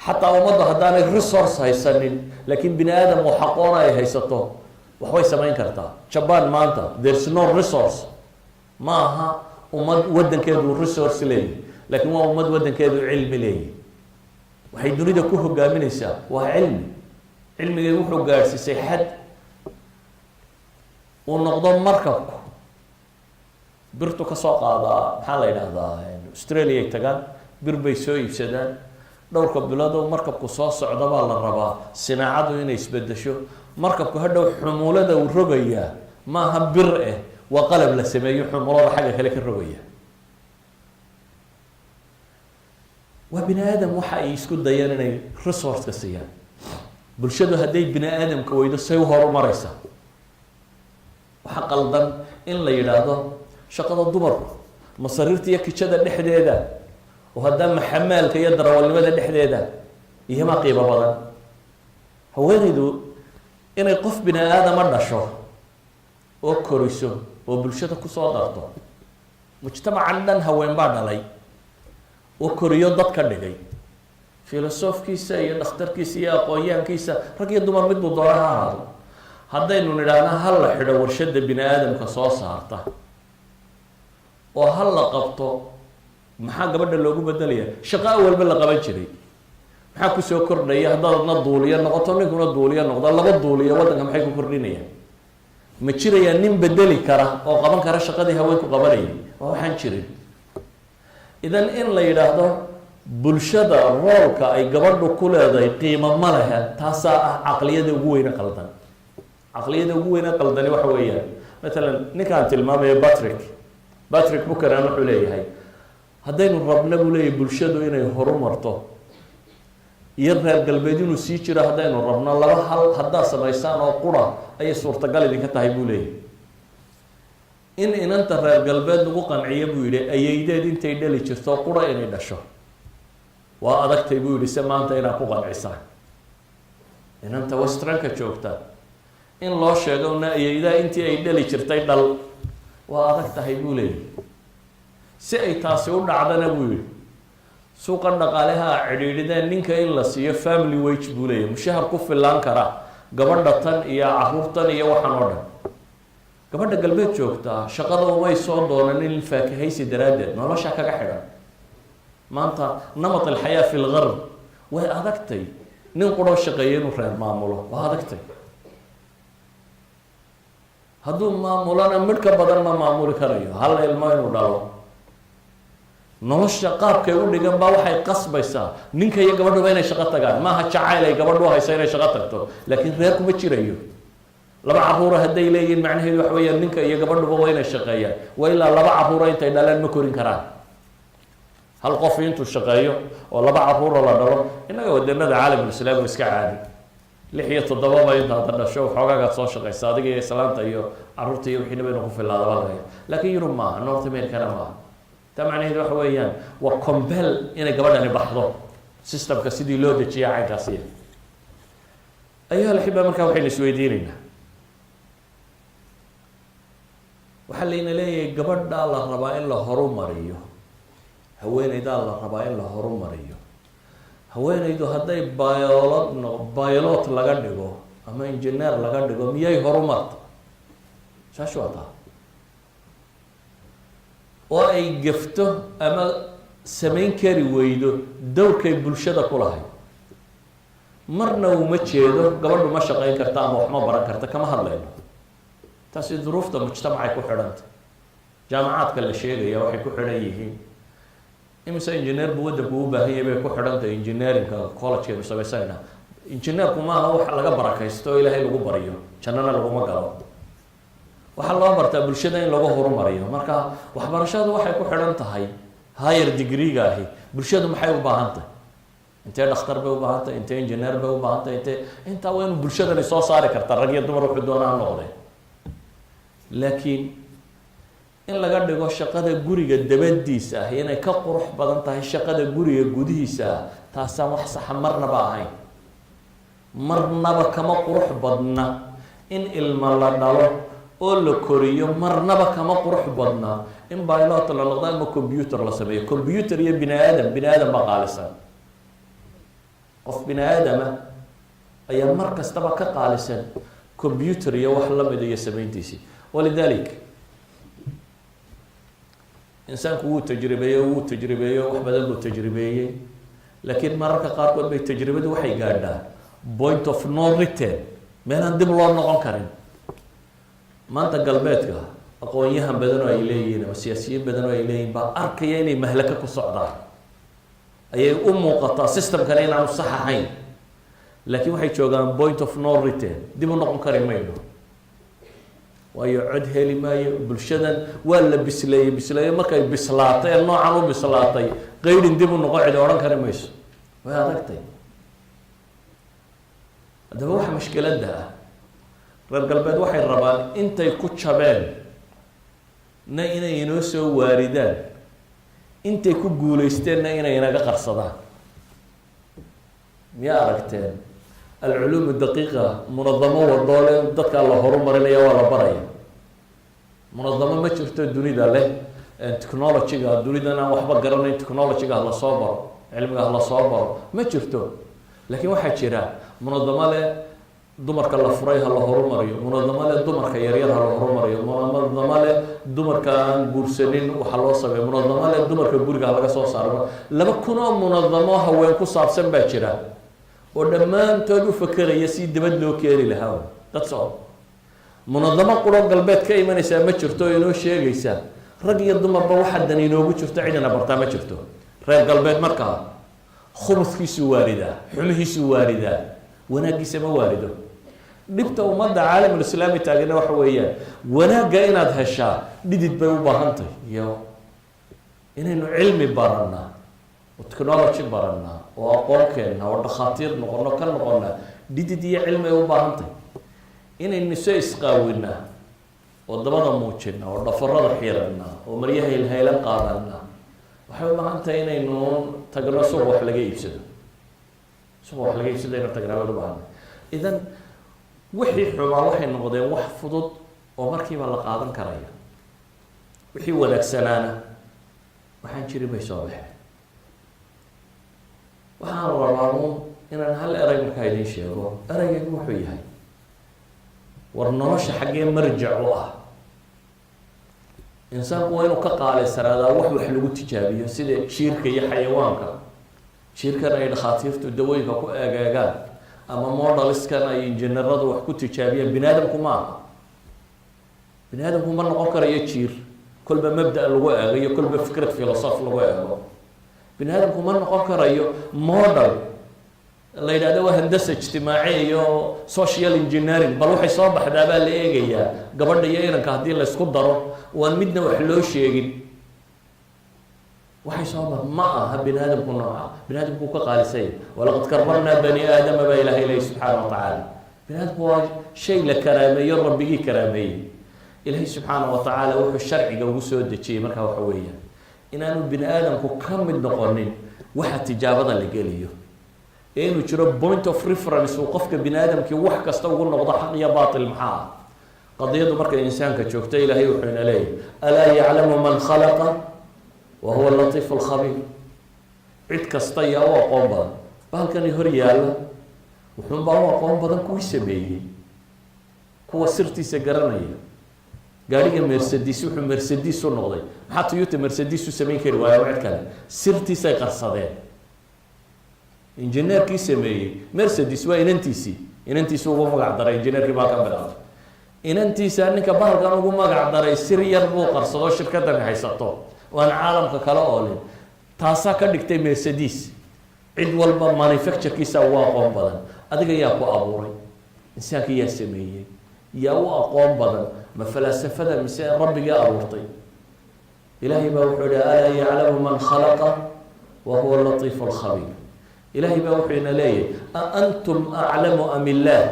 Xataa ummaddu haddaanay resource haysanin, laakiin bini aadam oo xaqoona ay haysato, waxbay samayn kartaa. Japan maanta there is no resource, ma aha ummad waddankeedu resource leeyahy, laakiin waa ummad waddankeedu cilmi leeyahy. Waxay dunida ku hogaaminaysaa waa cilmi. Cilmigay wuxuu gaadhsiisay xad uu noqdo markabku birtu kasoo qaadaa, maxaa la yidhahdaa, Australia ay tagaan, bir bay soo iibsadaan. Dhowrka bilood oo markabku soo socda baa la rabaa sinaacadu inay isbedesho. Markabku hadhow xumuulada uu rogayaa maaha bir eh, waa qalab la sameeyo, xumuulada xagga kale ka rogaya. Waa bini aadam. Waxa ay isku dayaan inay resourceka siiyaan bulshadu, hadday bini aadamka weydo, say u horumaraysaa? Waxaa qaldan in la yidhaahdo shaqada dumarku masariirta iyo kijada dhexdeeda, oo haddaa maxamaalka iyo darawalnimada dhexdeeda iyomaa qiimo badan. Haweenaydu inay qof bini aadama dhasho oo koriso oo bulshada kusoo darto, mujtamacan dhan haween baa dhalay oo koriyo dad ka dhigay. Filosofkiisa iyo dhakhtarkiisa iyo aqoon-yahankiisa, rag iyo dumar mid buu doona ha ahaado. Haddaynu nidhaahna ha la xidho warshadda bini aadamka soo saarta oo ha la qabto, maxaa gabadha loogu bedelaya? Shaqo awalba la qaban jiray, maxaa kusoo kordhaya? Haddaad adna duuliyo noqoto, ninkuna duuliyo noqdo, laba duuliyo waddanka maxay ku kordhinayaan? Ma jirayaa nin bedeli kara oo qaban kara shaqadii haweenku qabanayay? Waa waxaan jirin. Idan in la yidhaahdo bulshada roolka ay gabadhu ku leedahay qiimo ma lehe, taasaa ah caqliyada ugu weyne qaldan. Caqliyada ugu weyne qaldani waxa weeyaan, matalan, ninkaan tilmaamayo, Patrick Buchanan, wuxuu leeyahay haddaynu rabna, buu leeyahay, bulshadu inay horumarto iyo reer galbeed inuu sii jiro, haddaynu rabno, laba hal haddaad samaysaan oo qura ayay suurtagal idinka tahay, buu leeyahay. In inanta reer galbeed lagu qanciyo, buu yihi, ayeydeed intay dhali jirto qura inay dhasho waa adagtay, buu yihi, se maanta inaad ku qancisaan inanta westernka joogta in loo sheego na ayeydaa intii ay dhali jirtay dhal waa adag tahay, buu leeyahy. Si ay taasi u dhacdana, buu yihi, suuqan dhaqaaleha cidhiidhideen ninka in la siiyo family wage, buu leeyahy, mushahar ku filaan kara gabadha tan iyo caruurtan iyo waxaan oo dhan. Gabadha galbeed joogtaa shaqada umay soo doonan in faakahaysi daraaddeed, nolosha kaga xidhan. Maanta نمط الحياة في الغرب way adagtay nin quroo shaqeeya inuu reer maamulo, waa adagtay. Hadduu maamulana, midh ka badan ma maamuli karayo, hal ilmo inuu dhalo. Nolosha qaabkay u dhigan baa waxay qasbaysaa ninka iyo gabadhuba inay shaqo tagaan. Maaha jacayl ay gabadhu hayso inay shaqo tagto, laakiin reer kuma jirayo. Laba caruura hadday leeyihiin, macnaheedu waxa weeyaan ninka iyo gabadhuba waa inay shaqeeyaan, waa ilaa laba caruura intay dhaleen ma korin karaan. Hal qof intuu shaqeeyo oo laba caruura la dhalo, innaga wadanada caalamulislaam iska caadi, lix iyo toddobaba intaada dhasho waxoogaagaad soo shaqeysa, adiga iyo islaanta iyo caruurta iyo wixiinaba inu ku filaadaba laga. Laakiin Yurub maaha, North Americana maaha. Taa macnaheedu waxa weeyaan waa compel inay gabadhani baxdo, systemka sidii loo dejiya caynkaasiya. أيها الأحبة, markaa waxaynu isweydiinaynaa, waxaa layna leeyahay gabadhaa la rabaa in la horumariyo, haweeneydaa la rabaa in la horumariyo. Haweeneydu hadday pilot no pilot laga dhigo ama engineer laga dhigo, miyay horumarta? Saas waa taa oo ay gefto ama samayn kari weydo dowrkay bulshada ku lahayd. Marna uma jeedo gabadhu ma shaqayn karta ama wax ma baran karta, kama hadlayno taasi. Duruufta mujtamacay ku xidhanta. Jaamacaadka la sheegaya waxay ku xidhan yihiin imise engineer buu waddanku u baahan yahay bay ku xidhantahay. Engineeringka collegekaynu samaysanayna, engineerku maaha wax laga barakaysto oo Ilaahay lagu baryo, jannana laguma galo. Waxaa loo bartaa bulshada in lagu horumariyo. Marka waxbarashadu waxay ku xidhan tahay, higher degree-ga ahi, bulshadu maxay u baahan tahay, intee dhakhtar bay u baahan tahay, intee engineer bay u baahan tahay, intee intaa waa inu bulshadani soo saari karta, rag iyo dumar wuxuu doonaa ha noqdee. Laakiin in laga dhigo shaqada guriga dabadiisa ah inay ka qurux badan tahay shaqada guriga gudihiisa ah, taasaan wax saxa marnaba ahayn. Marnaba kama qurux badna in ilma la dhalo oo la koriyo, marnaba kama qurux badna in pilot la noqdo ama computer la sameeyo. Computer iyo bini aadam, bini aadam baa qaalisan. Qof bini aadama ayaa mar kastaba ka qaalisan computer iyo wax lamida iyo samayntiisii. ولذلك insaanku wuu tajribeeyey, wuu tajribeeyo, wax badan buu tajribeeyey, laakiin mararka qaarkood bay tajribadu waxay gaadhaa point of no return, meelaan dib loo noqon karin. Maanta galbeedka aqoon-yahan badan oo ay leeyihiin ama siyaasiyiin badan oo ay leeyihin baa arkaya inay mahlaka ku socdaan, ayay u muuqataa systemkani inaanu sax ahayn, laakiin waxay joogaan point of no return. Dib u noqon kari mayno, waayo cod heli maayo. Bulshadan waa la bisleeyey, bisleeye markay bislaatay ee noocan u bislaatay, qaydhin dib u noqon cidi odhan kari mayso, way adagtay. Haddaba waxa mashkiladda ah, reer galbeed waxay rabaan intay ku jabeen na inay inoo soo waaridaan, intay ku guulaysteenna inay inaga qarsadaan. Miyaa aragteen العلوم الدقيقة munadamo wadoole dadkaa la horumarinaya, waa la baraya? Munadamo ma jirto dunida leh technology-ga, dunidan aan waxba garanayn technology-ga lasoo baro. Cilmiga ha la soo baro ma jirto, laakiin waxaa jira munadamo le dumarka la furay ha la horumariyo, munadamo le dumarka yaryar ha la horumariyo, munadamo le dumarka aan guursanin waxa loo sameeyo, munadamo le dumarka guriga ha laga soo saaro. 2000 oo munadamo haween ku saabsan baa jira oo dhammaantood u fakeraya si dibad loo keeni lahaa. That's all. Munadamo quro galbeed ka imanaysaa ma jirto oo inoo sheegaysa rag iyo dumarba waxa dan inoogu jirto. Cidina bartaa ma jirto. Reer galbeed markaa khubudkiisuu waaridaa, xumihiisuu waaridaa, wanaaggiisa ma waarido. Dhibta ummadda caalamulislaami taagana waxa weeyaan, wanaagga inaad heshaa dhidid bay u baahan tahay, iyo inaynu cilmi baranaa oo technology baranaa oo aqoon keennaa oo dhakhaatiir noqono ka noqonaa, dhidid iyo cilmi ay u baahan tahay. Inaynu se isqaawinaa oo dabada muujinaa oo dhafarada xiranaa oo maryaha hilhaylan qaadanaa, waxay u baahan tahay inaynu tagno suuq wax laga iibsado. Suuq wax laga iibsado inaynu tagnaa bay u baahantahay. Idan wixii xumaa waxay noqdeen wax fudud oo markiiba la qaadan karaya, wixii wanaagsanaana waxaan jirin bay soo baxeen. Waxaan rabaa uun inaan hal erey markaa idiin sheego. Ereygan wuxuu yahay: war nolosha xaggee marjac u ah? Insaanku waa inuu ka qaalisanaadaa wax lagu tijaabiyo, sida jiirka iyo xayawaanka. Jiirkan ay dhakhaatiirtu dawooyinka ku eegeegaan ama modelskan ay injineeradu wax ku tijaabiyaan, bini aadamku ma aha. Bini aadamku ma noqon karayo jiir kolba mabda lagu eegayo, kolba fikrad philosoph lagu eego. Bini aadamku ma noqon karayo model la yidhahdo waa handasa ijtimaaci iyo social engineering. Bal waxay soo baxdaa baa la eegayaa gabadha iyo inanka haddii laysku daro, waan midna wax loo sheegin, waxay soo ba ma aha. Bini aadamku nooca, bini aadamku ka qaalisanya. ولقد كرمنا بني آدم baa ilahay leyi subxaana wa tacaala. Bini aadamku waa shay la karaameeyo, rabbigii karaameeyey. Ilaahay subxaana wa tacaala wuxuu sharciga ugu soo dejiyey markaa waxa weeyaan inaanu bini aadamku ka mid noqonin waxa tijaabada la geliyo, ee inuu jiro point of reference uu qofka bini aadamkii wax kasta ugu noqdo, xaq iyo batil. Maxaa ah qadiyadu markay insaanka joogto? Ilaahay wuxuu ina leeyahy: ألا يعلم من خلق وهو اللطيف الخبير. Cid kasta yaa u aqoon badan? Bahalkani hor yaalla wuxuunbaa u aqoon badan kuwii sameeyey, kuwa sirtiisa garanaya. Gaadhiga Mercedes wuxuu Mercedes u noqday, maxaa Toyota Mercedes u samayn kari waayo? Cid kale sirtiisay qarsadeen. Injineerkii sameeyey Mercedes waa inantiisii. Inantiisi ugu magac daray injineerkii baalkan bilaabay. Inantiisa ninka bahalkan ugu magac daray sir yar buu qarsado shirkadani haysato oo aan caalamka kala oolin. Taasaa ka dhigtay Mercedes cid walba manufacturekiisa ugu aqoon badan. Adiga yaa ku abuuray? Insaanka yaa sameeyey? Yaa u aqoon badan, ma falaasafada mise rabbigii abuurtay? Ilaahay baa wuxuu yihi: ألا يعلم من خلق وهو اللطيف الخبير. Ilaahay baa wuxuu ina leeyahy: أأنتم أعلم أم الله.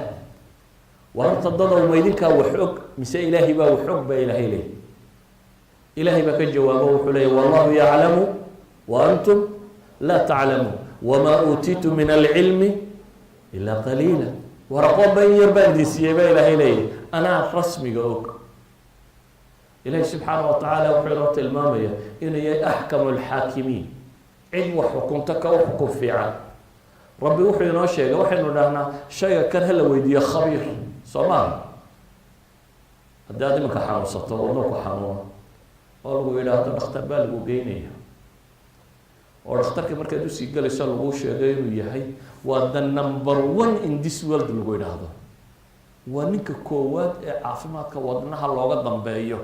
War horta dadow, ma idinkaa wax og mise Ilaahay baa wax og? Baa Ilaahay leeyay. Ilaahay baa ka jawaabo, wuxuu leeyay: والله يعلم وأنتم لا تعلمون وما أوتيتم من العلم إلا قليلا. War aqoon ba in yar baan idin siiyey, baa Ilaahay leeyahy, anaa rasmiga og. Ilaahay subxaana wa tacaala wuxuu inoo tilmaamaya inuu yahay أحكم الحاكمين, cid wax xukunto ka u xukun fiican. Rabbi wuxuu inoo sheegay, waxaynu dhahnaa shayga kan hala weydiiyo khabiir, soo maaha? Haddii aad iminka xanuunsato, wadno ku xanuuno, oo lagu yidhaahdo dhakhtar baa lagu geynaya, oo dhakhtarka markaad usii galayso laguu sheegay inuu yahay waa the number one in this world, lagu yidhaahdo waa ninka koowaad ee caafimaadka wadnaha looga dambeeyo,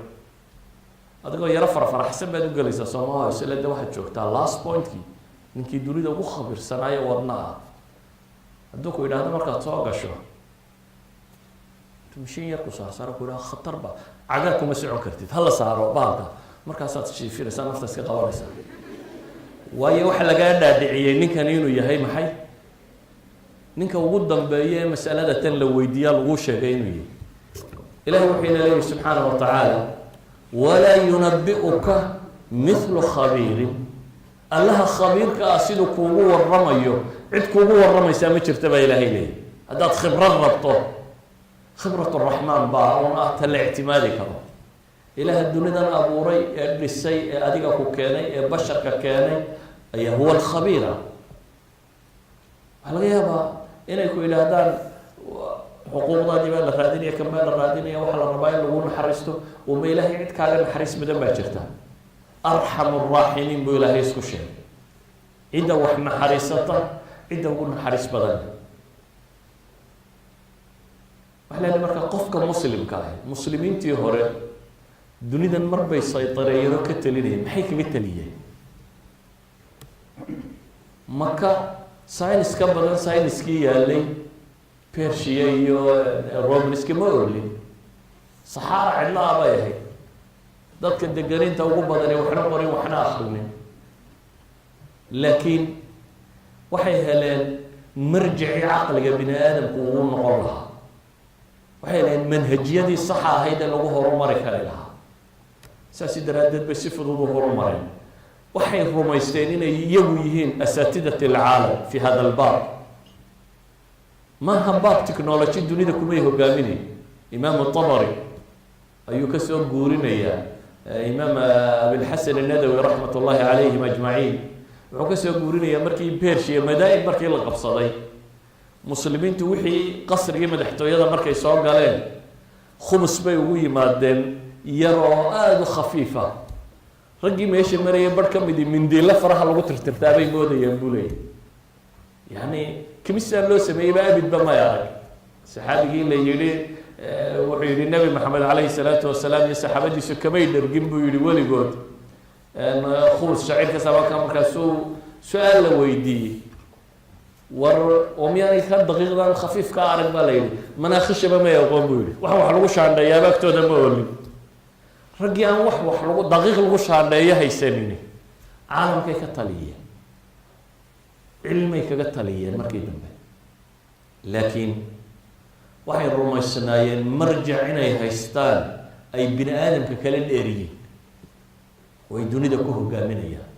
adigoo yaro farfaraxsan baad u gelaysaa, sooma? Isle de waxaad joogtaa last pointkii, ninkii dunida ugu khabiirsanaayo wadnaha. Hadduu ku yidhaahdo markaad soo gasho, mishin yar ku saarsaaro, ku yidhahdo khatar ba cagaa kuma socon kartid, hala saaro bahalka, markaasaad shiifinaysaa, nafta iska qabanaysaa. Waayo, waxa lagaa dhaadhiciyey ninkani inuu yahay maxay? Ninka ugu dambeeya ee masalada tan la weydiiyaa laguu sheegay inuu yahay. Ilahay wuxuu ina leeyahy subxaana wa tacaala: ولا ينبئك مثل خبير. Allaha khabiirka ah siduu kuugu waramayo cid kuugu warramaysaa ma jirta, baa Ilaahay leeyahy. Haddaad khibrad rabto, خبرة الرحمن baa un ah ta la ictimaadi karo. Ilaaha dunidan abuuray ee dhisay ee adiga ku keenay ee basharka keenay. Ayaa huwa alkhabiira. Waxaa laga yaabaa inay ku yidhaahdaan xuquuqdaadii baa la raadinaya, kan baa la raadinaya, waxaa la rabaa in lagu naxariisto. Uma Ilaahay cid kaaga naxariis badan baa jirta? Arxam araaximiin buu Ilaahay isku sheegay, cidda wax naxariisata cidda ugu naxariis badan. Waxaa leedahay marka qofka muslimka ahi, muslimiintii hore dunidan mar bay saytareeyeen oo ka talinayeen. Maxay kaga taliyeen? Maka science ka badan sayniskii yaalay Persia iyo Romanska ma olin. Saxaara cidla-a bay ahayd, dadka degeninta ugu badani waxna qorin, waxna akrinin, laakiin waxay heleen marjicii caqliga bini aadamku ugu noqon lahaa. Waxay heleen manhajiyadii saxa ahayd ee lagu horumari kari lahaa. Saasi daraaddeed bay si fudud u horumareen. Waxay rumaysteen inay iyagu yihiin asaatidat alcaalam fi hada albaab. Maaha baab technology, dunida kumay hogaaminayn. Imaam Tabari ayuu kasoo guurinayaa, Imaam Abilxasan Anadawi raxmat ullahi calayhim ajmaciin, wuxuu kasoo guurinayaa markii Persia, Madaa-in markii la qabsaday, muslimiintu wixii qasrigii madaxtooyada markay soo galeen, khumus bay ugu yimaadeen yar oo aada u khafiifa. Raggii meesha maraya bar ka midi mindiilo faraha lagu tirtirtaa bay moodayaan, buu leeyay. Yani kimisaan loo sameeyeyba abidba may arag. Saxaabigii la yihi wuxuu yihi Nebi Maxamed calayhi salaatu wasalaam iyo saxaabadiisu kamay dhergin, buu yihi, weligood khubus shaciirka sabaka. Markaasuu su-aal la weydiiyey: war oo miyaanay ka daqiiqdan khafiifka arag, baa la yihi. Manaakishaba may aqoon, buu yihi. Waxaan wax lagu shaandheeyaaba agtooda ma olin. Raggii aan wax lagu daqiiq lagu shaandheeyo haysanin caalamkay ka taliyeen, cilmay kaga taliyeen markii dambe, laakiin waxay rumaysnaayeen marjac inay haystaan ay bini aadamka kala dheeriyiin oo ay dunida ku hogaaminayaan.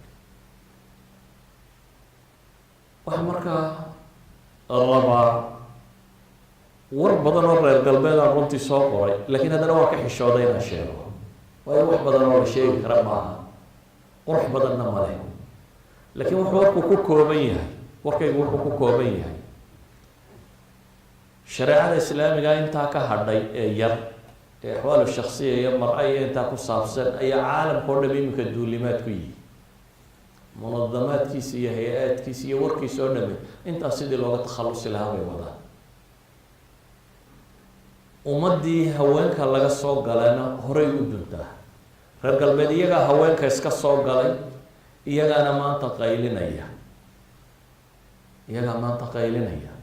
Waxaa markaa rabaa war badan oo reer galbeed aan runtii soo qoray, laakiin haddana waa ka xishooday inaan sheego, waayo wax badan oo la sheegi kara maaha, qurux badanna male. Laakiin wuxuu warku ku kooban yahay, warkaygu wuxuu ku kooban yahay, shareecada islaamiga intaa ka hadhay ee yar ee axwaalu shaksiya iyo mar-a iyo intaa ku saabsan ayaa caalamka o dham iminka duulimaad ku yihi. Munadamaadkiisa iyo hay-aadkiisa iyo warkiisa oo dhami intaas sidii looga takhalusi lahaa bay wadaan. Ummaddii haweenka laga soo galayna horay u duntaa. Reer galbeed iyagaa haweenka iska soo galay, iyagaana maanta qaylinaya, iyagaa maanta qaylinaya.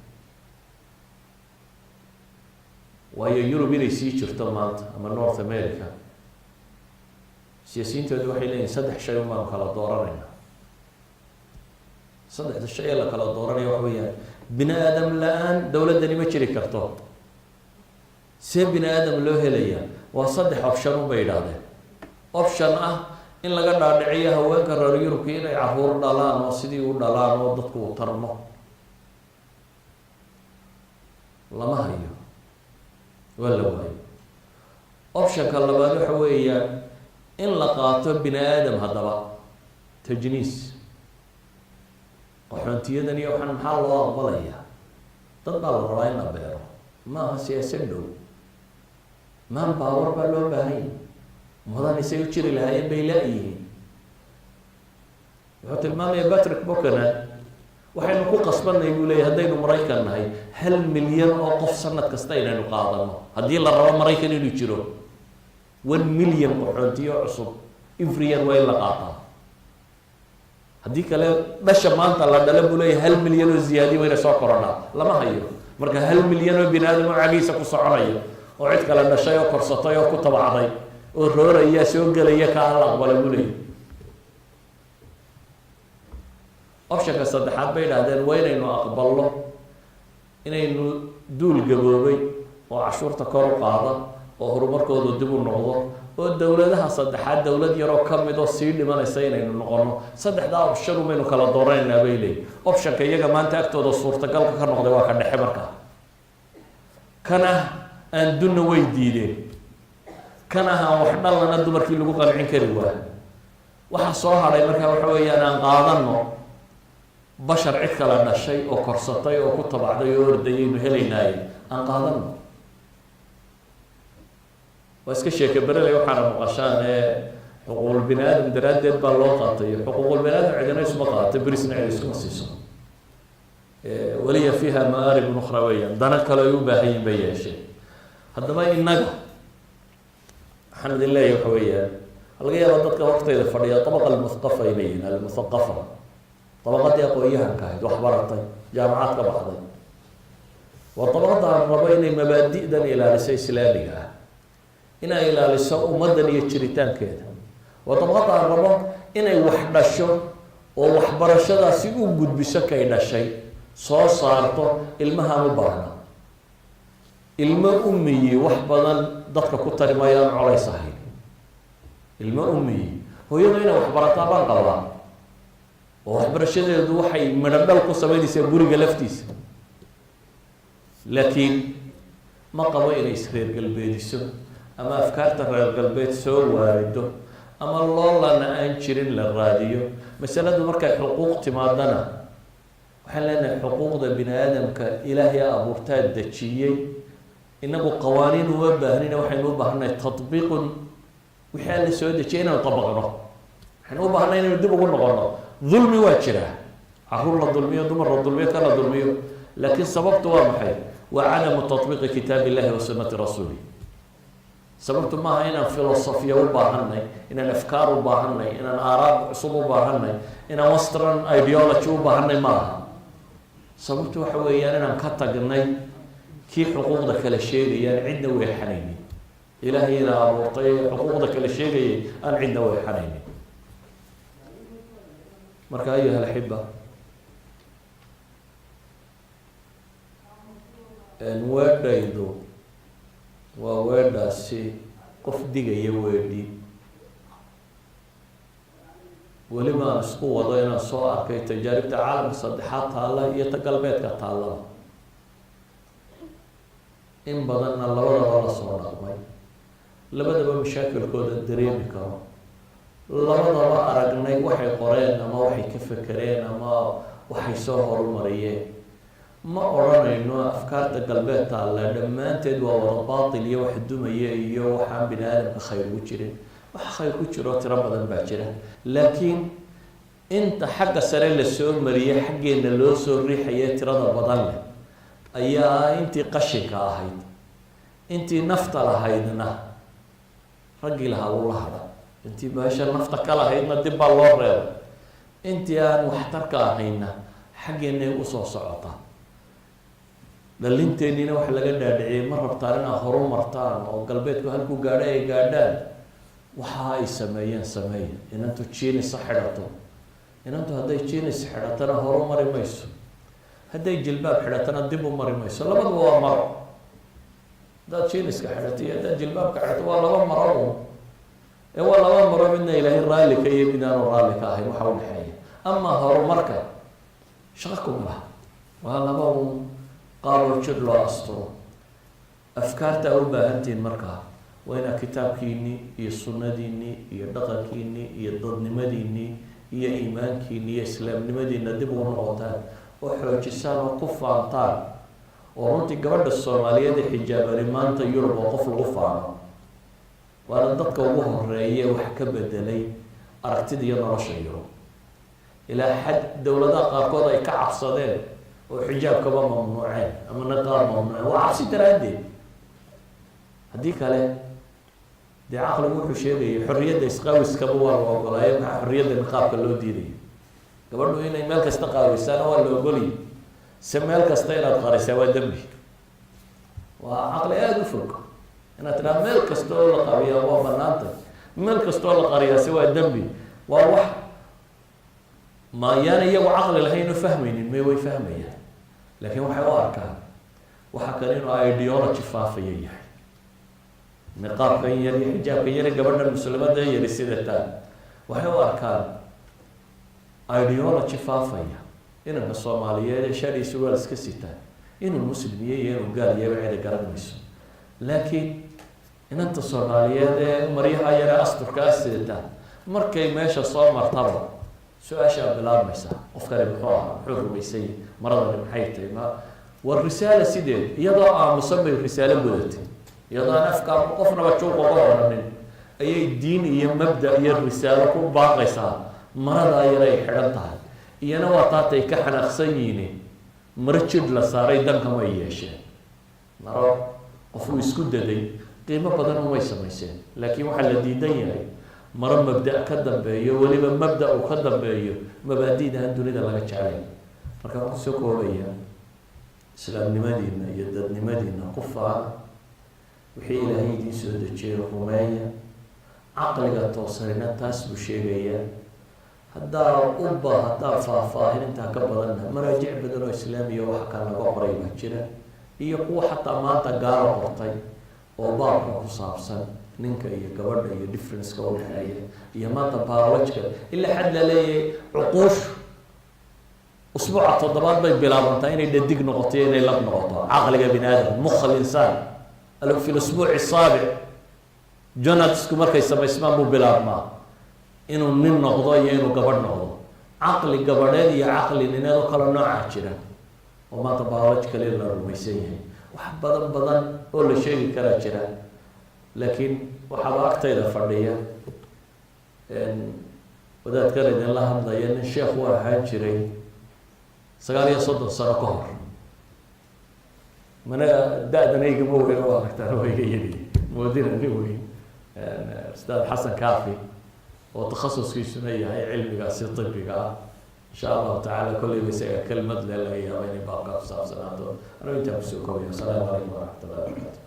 Waayo Yurub inay sii jirto maanta ama North America, siyaasiyiintoodu waxay leeyihin saddex shay un baanu kala dooranayna. Saddexda shay ee la kala dooranaya waxa weeyaan: bini aadam la-aan dowladdani ma jiri karto. See bini aadam loo helayaa? Waa saddex option un bay yidhaahdeen. Option ah in laga dhaadhiciyo haweenka reer Yurubka inay caruur dhalaan oo sidii u dhalaan oo dadku uu tarmo, lama hayo, waa la waayo. Optionka labaad waxa weeyaan in la qaato bini aadam haddaba tajniis. Qaxoontiyadan iyo waxaan maxaa loo aqbalayaa? Dad baa la rabaa in la beero, maaha siyaasad dhow. Man power baa loo baahanya. Mudan isay u jiri lahaayeen bay la-yihiin. Wuxuu tilmaamaya Patrick Buchanan, waxaynu ku qasbanay, buu leeyay, haddaynu Maraykan nahay, 1 milyan oo qof sanad kasta inaynu qaadano haddii la rabo Maraykan inuu jiro. 1 million qaxoontiyo cusub every year waa in la qaataa, haddii kale dhasha maanta la dhala, buu leeyahy, 1 milyan oo ziyaadiya wayna soo korodhaa. Lama hayo marka 1 milyan oo bini aadam oo cagiisa ku soconaya oo cid kale dhashay oo korsatay oo ku tabacday oo rooraya soo gelaya ka la aqbala, buu leeyahy. Optionka saddexaad bay idhahdeen waa inaynu aqbalno inaynu duul gaboobay oo cashuurta kor u qaada oo horumarkoodu dib u noqdo oo dowladaha saddexaad dowlad yaroo kamid oo sii dhimanaysa inaynu noqono. Saddexdaa option umaynu kala dooranaynaa, bay leeyihin. Optionka iyaga maanta agtooda suurtagalka ka noqday waa ka dhexe. Markaa kan ah aan dunna way diideen, kan ah aan wax dhalana dumarkii lagu qancin kari waa. Waxa soo hadhay markaa waxa weeyaan aan qaadano. Bashar cid kala dhashay oo korsatay oo ku tabacday oo ordayaynu helaynaaye, aan qaadano. Waa iska sheeke bereley. Waxaana maqashaan ee xuquuqul bini aadam daraaddeed baa loo qaatay. Xuquuqul bini aadam cidina isuma qaadato, berisna cid iskuma siiso. Waliya fiiha ma'aaribun ukhra weeyaan, dana kale ay u baahan yihin bay yeesheen. Haddaba innaga waxaan idin leeyahay waxa weeyaan, laga yaaba dadka hortayda fadhiya طبقة المثقفة inay yihiin, المثقفة, dabaqadii aqoon-yahanka ahayd, wax baratay, jaamacaad ka baxday. Waa dabaqada aan rabo inay mabaadi'dan ilaaliso islaamiga ah, inay ilaaliso ummaddan iyo jiritaankeeda. Waa dabaqada aan rabo inay wax dhasho oo waxbarashadaasi u gudbiso kay dhashay, soo saarto ilmahaan u baahna. Ilmo umiyi wax badan dadka ku tari maayo aan colays ahayn. Ilmo umiyi, hooyadu inay waxbarataa baan qabaa, oo waxbarashadeedu waxay midho dhal ku sameynaysaa guriga laftiisa, laakiin ma qabo inay isreer galbeediso ama afkaarta reer galbeed soo waarido ama loolana aan jirin la raadiyo. Masaladu markay xuquuq timaadana, waxaan leenahay xuquuqda bini aadamka Ilaahay abuurtaa dejiyey. Inagu qawaaniin uma baahnina, waxaynu u baahannahay تطبيق. Wixii Alla soo dejiyay inaynu dabaqno waxaynu u baahnay, inaynu dib ugu noqono. Dulmi waa jiraa, caruur la dulmiyo, dumar la dulmiyo, ka la dulmiyo, laakiin sababtu waa maxay? Waa عدم تطبيق كتاب الله وسنة رسوله. Sababtu maaha inaan filosofiya u baahanay, inaan afkaar u baahanay, inaan aaraab cusub u baahanay, inaan Western ideology u baahanay, maaha. Sababtu waxa weeyaan inaan ka tagnay kii xuquuqda kale sheegayaan cidna weexanaynin, Ilaahayna abuurtay xuquuqda kale sheegayay aan cidna weexanaynin. Marka, أيها الأحبة, weedhaydu waa weedhaasi qof digaya weedhi. Weliba aan isku wado inaan soo arkay tajaaribta caalamka saddexaad taalla iyo ta galbeedka taallaba, in badanna labadaba la soo dhaqmay, labadaba mashaakilkooda dareemi karo, labadaba aragnay waxay qoreen ama waxay ka fekereen ama waxay soo horumariyeen. Ma odhanayno afkaarta galbeed taalla dhammaanteed waa wada baatil iyo wax dumaya iyo waxaan bini aadamka khayr ugu jirin. Wax khayr ku jiro tiro badan baa jira, laakiin inta xagga sare lasoo mariyay, xaggeena loo soo riixaya tirada badan leh ayaa intii qashinka ahayd. Intii nafta lahaydna raggii lahaa wuu la hadha, intii meesha nafta ka lahaydna dib baa loo reebay, intii aan waxtarka ahayna xaggeenay usoo socotaa. Dhalinteeniina waxa laga dhaadhiciyay, ma rabtaan inaad horu martaan oo galbeedku halkuu gaadho ay gaadhaan? Waxa ay sameeyeen sameeya. Inantu jeans ha xidhato. Inantu hadday jeans xidhatana horu mari mayso, hadday jilbaab xidhatana dib u mari mayso. Labaduba waa maro. Haddaad jeans-ka xidhato iyo haddaad jilbaabka xidhato, waa laba maro un ee waa laba maro, midna Ilaahay raalli ka iyo mid aanu raalli ka ahayn waxa udhexeeya. Ama horumarka shaqo kuma laha, waa laba un qaaboo jir loo asturo. Afkaarta u baahantihiin markaa waa inaad kitaabkiinii iyo sunnadiinii iyo dhaqankiinii iyo dadnimadiinii iyo iimaankiini iyo islaamnimadiina dib ugu noqotaan oo xoojisaan oo ku faantaan. Oo runtii gabadha Soomaaliyeed ee xijaabani maanta Yurub oo qof lagu faano, waana dadka ugu horeeye wax ka bedelay aragtida iyo nolosha Yurub, ilaa xad dowladaha qaarkood ay ka cabsadeen oo xijaabkaba mamnuuceen ama niqaab mamnuuceen. Waa cabsi daraaddeed. Haddii kale dee caqligu wuxuu sheegayay xorriyadda isqaawiskaba waa la ogolaayo, maxaa xorriyadda niqaabka loo diidaya? Gabadhu inay meel kasta qaawisaana waa la ogoliyay, se meel kasta inaad qarisaa waa dembi. Waa caqli aada u fog inaad tidhaha meel kasta oo la qariyaa waa banaantay, meel kasta oo la qariyaa se waa dembi. Waa wax ma yaana iyagu caqli lahayn oo fahmaynin? May, way fahmayaan, laakiin waxay u arkaan waxa kale inuu ideology faafaya yahay. Niqaabkan yar iyo xijaabkan yar gabadhan muslimada yari sidataan waxay u arkaan ideology faafaya. Inanka Soomaaliyeed ee shadhi surwaal iska sitaa inuu muslim iyo inuu gaal yaba cidi garan mayso, laakiin inanta Soomaaliyeed ee maryaha yare asturkaa sidataa markay meesha soo martaba Su-aashaa bilaabmaysa: qofkani muxuu ahaa? Muxuu rumaysay? Maradani maxay tahay? Ma war risaala sideed iyadoo aamusan bay risaalo gudatay, iyadoo aan afka qofnaba juuq uga odhanin ayay diin iyo mabda iyo risaalo ku baaqaysaa. Maradaa yar ay xidhan tahay iyana waa taatay ka xanaaqsan yihiin. Maro jidh la saaray dankama ay yeesheen, maro qofuu isku daday qiimo badan umay samayseen, laakiin waxaa la diidan yahay maro mabda ka dambeeyo, weliba mabda uu ka dambeeyo mabaadida aan dunida laga jeclayn. Marka waxaan kusoo koobaya: islaamnimadiina iyo dadnimadiina ku faana, wixii Ilaahay idiin soo dejiyay rumeeya, caqliga toosanina taas buu sheegayaa. Haddaa u baahataa faahfaahin intaa ka badanna, maraajic badan oo islaamiya waxa kan laga qoray baa jira, iyo kuwa xataa maanta gaalo qortay oo baabka ku saabsan ninka iyo gabadha iyo differenceka udhexeeya, iyo maanta biological ilaa xad la leeyahay cuquushu usbuuca toddobaad bay bilaabantaa inay dhadig noqoto iyo inay lab noqoto. Caqliga bini aadam, مخ الإنسان في الأسبوع السابع, gonadsku markay samaysmaan buu bilaabmaa inuu nin noqdo iyo inuu gabadh noqdo. Caqli gabadheed iyo caqli nineed oo kale noocaa jira oo maanta biologically la rumaysan yahay. Wax badan badan oo la sheegi karaa jira, laakiin waxaaba agtayda fadhiya wadaadkan idinla hadlaya, nin sheekh u ahaan jiray 39 sano ka hor. Mana da-dana igama weyn o aragtaan, waa iga yari moodina nin weyn, Ustaad Xasan Kafi, oo takhasuskiisuna yahay cilmigaasi ibiga ah. Insha Allahu tacala kolleyba isaga kelmad le laga yaaba inay baabkaa ku saabsanaato. Anuu intaa kusoo koobaya. Asalaamu calaykum waraxmat ullahi wabarakatu.